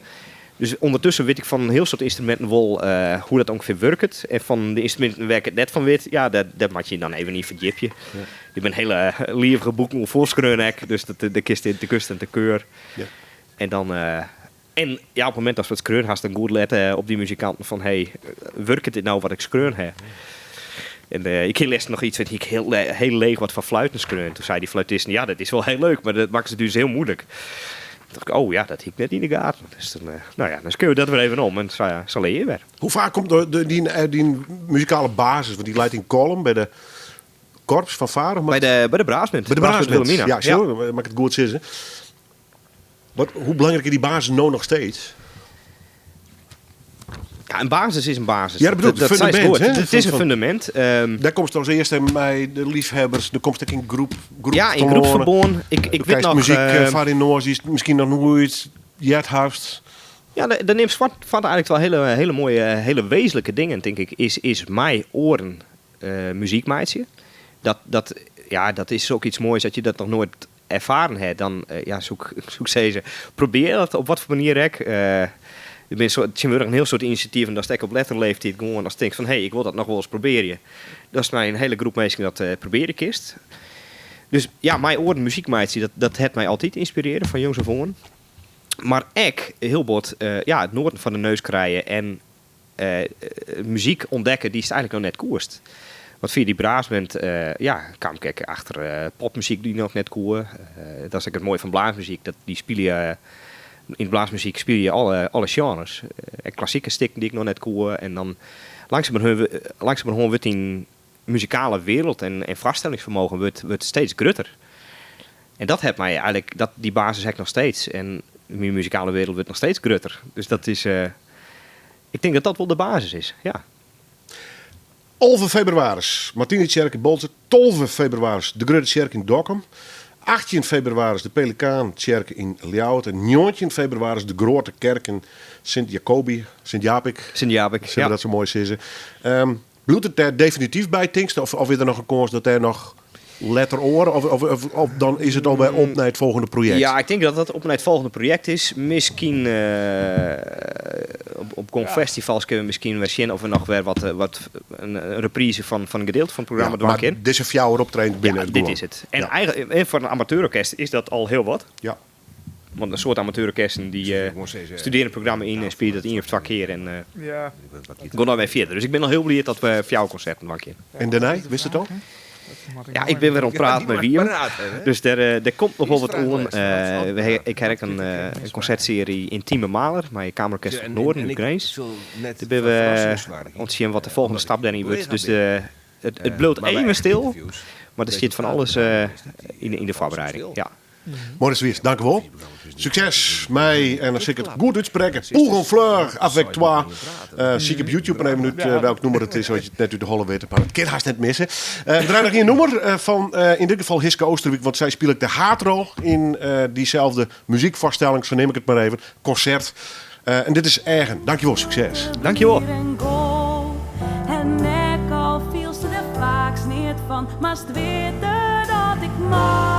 [SPEAKER 4] Dus ûndertusken wit ik fan in hiel soad ynstruminten wol uh, hoe't dat ûngefear wurket. En fan de ynstruminten wêr't ik it net fan wit, ja, dêr, dêr moatte je dan even yn ferdjipje. Ja. Der binne hiele livige boeken oer folskreaun ek, dus dat, dêr kinst te kust en te keur. Ja. En dan, uh, en ja, op it momint datst wat skreaun hast, dan goed lette op dy muzikanten fan, hey, wurket dit no wat ik skreaun ha? En uh, ik hie lêsten noch yts, wat ik hiel, hiel leech wat foar fluiten skreaun. Doe sei dy fluitisten, ja, dat is wol hiel leuk, mar dat makke se dus hiel muoilik. Toen dacht ik, oh ja, dat hie ik net yn de gaten. Dus dan, uh, no ja, dan skriuw ik dat wer even om en sa, sa lear je wer.
[SPEAKER 3] Hoe faak komt de, de, dyn, eh, dyn muzikale basis, want dy leit yn Kollum by de korps fanfare?
[SPEAKER 4] By de, by de brassband.
[SPEAKER 3] By de brassband, Wilhelmina. Ja, sjoer, ja. Moat ik it goed sizze. Wat, hoe belangryk is dy basis no noch steeds?
[SPEAKER 4] Ja, in basis is in basis.
[SPEAKER 3] Ja, dat bedoel ik,
[SPEAKER 4] dat,
[SPEAKER 3] het fundament.
[SPEAKER 4] Goed. Het is een fundamint. Um,
[SPEAKER 3] Dêr komst as earste mei de leafhebbers, dan komst ek yn groep, groep
[SPEAKER 4] Ja, yn groepsferbân. Ik, ik wit noch...
[SPEAKER 3] Muzyk uh, foar yn noas dy'tst miskien noch noait heard hast.
[SPEAKER 4] Ja, dêr nimst foar eigentlik wol hiele, hiele moaie, hiele wezenlike dingen, tink ik, is, is mei oaren uh, muzyk meitsje. Dat, dat, ja, dat is ek yts moais dat je dat noch noait erfaren ha, dan uh, ja, soe ik, soe ik sizze, probearje dat op watfoar manier ek. Uh, der binne so, tsjintwurdich in hiel soad inisjativen datst ek op lettere leeftiid gewoan ast tinkst fan hé, ik wol dat noch wolris probearje. Datst mei in hiele groep minsken dat uh, probearje kinst. Dus ja, mei oaren muzyk meitsje, dat, dat hat my altyd ynspirearre fan jongs af oan. Mar ek hiel bot uh, ja, it noaten foar de neus krije en uh, muzyk ûntdekke dy'tst eigentlik noch net koest. Want fia dy brassband uh, ja, kaam ik ek achter uh, popmuzyk dy't noch net koe. Uh, dat is ek it moaie fan blaasmuzyk, dat dy spylje yn blaasmuzyk spylje alle, alle sjenres. Ek klassike stikken dy't ik noch net koe. En dan langsumerhân, langsumerhân wurdt dyn muzikale wereld en, en foarstellingsfermogen wurdt, wurdt steeds grutter. En dat hat my eigentlik, dat, dy basis ha ik noch steeds. En myn muzikale wereld wurdt noch steeds grutter. Dus dat is, uh, ik tink dat dat wol de basis is, ja.
[SPEAKER 3] 11 febrewaris, Martinitsjerke Boalsert. 12 febrewaris, de Grutte Tsjerke yn Dokkum. 18 febrewaris, de Pelikaantsjerke yn Ljouwert. En 19 febrewaris, de Grote Kerk yn Sint-Jacobi, Sint-Japik.
[SPEAKER 4] Sint-Japik,
[SPEAKER 3] ja. dat sa moai sizze. Um, bliuwt it dêr definityf by, tinkst? Of, of is der noch in kâns dat dêr noch letter oare? Of, of, of, of dan is it alwer op nei it folgjende projekt?
[SPEAKER 4] Ja, ik tink dat dat op nei it folgjende projekt is. Miskien uh, op, op guon festivals kinne we miskien wer sjen oft we noch wer wat, wat in, in reprise fan, fan in gedeelte fan it programma
[SPEAKER 3] ja,
[SPEAKER 4] dwaan
[SPEAKER 3] mar
[SPEAKER 4] kinne.
[SPEAKER 3] Dizze fjouwer optredens binne
[SPEAKER 4] Ja,
[SPEAKER 3] it
[SPEAKER 4] dit
[SPEAKER 3] gewoan.
[SPEAKER 4] is it. En,
[SPEAKER 3] Ja.
[SPEAKER 4] eigentlik, en foar in amateurorkest is dat al hiel wat.
[SPEAKER 3] Ja.
[SPEAKER 4] Want in soad amateurorkesten dy uh, studearje in programma yn en spylje dat ien of twa kear en uh,
[SPEAKER 6] Ja.
[SPEAKER 4] gean dan wer fierder. Dus ik bin al hiel bliid dat we fjouwer konserten dwaan kinne.
[SPEAKER 3] En dêrnei, witst it al?
[SPEAKER 4] Ja, ik bin wer oan it praten mei Wiem. Dus dêr, uh, dêr komt noch wol wat oan. Uh, we ha, ik ha ek in, uh, in konsertsearje Intieme Mahler mei Kamerorkest fan it Noarden út Grins. Dêr binne we oan it sjen wat de folgjende stap dêryn wurdt. Dus de, it, it bliuwt even stil, mar der stiet fan alles uh, yn, yn de foarbereiding. Ja.
[SPEAKER 3] Maurice Wiers, dankewol. Sukses mei, en dan sil ik it goed útsprekke, Pour une fleur avec toi. Uh, sykje op YouTube mar even út uh, welk nûmer it is, as je it net út de holle witte. Mar it kin hast net misse. Uh, we draaie noch ien nûmer fan yn dit gefal Hiske Oosterwijk, want sy spilet de haadrol yn dyselde muzykfoarstelling, sa neam ik it mar even, konsert. En dit is Eagen. Dankjewol, sukses.
[SPEAKER 4] Dankjewol.
[SPEAKER 2] En ek al fielst der faaks neat fan, moatst witte dat ik mei.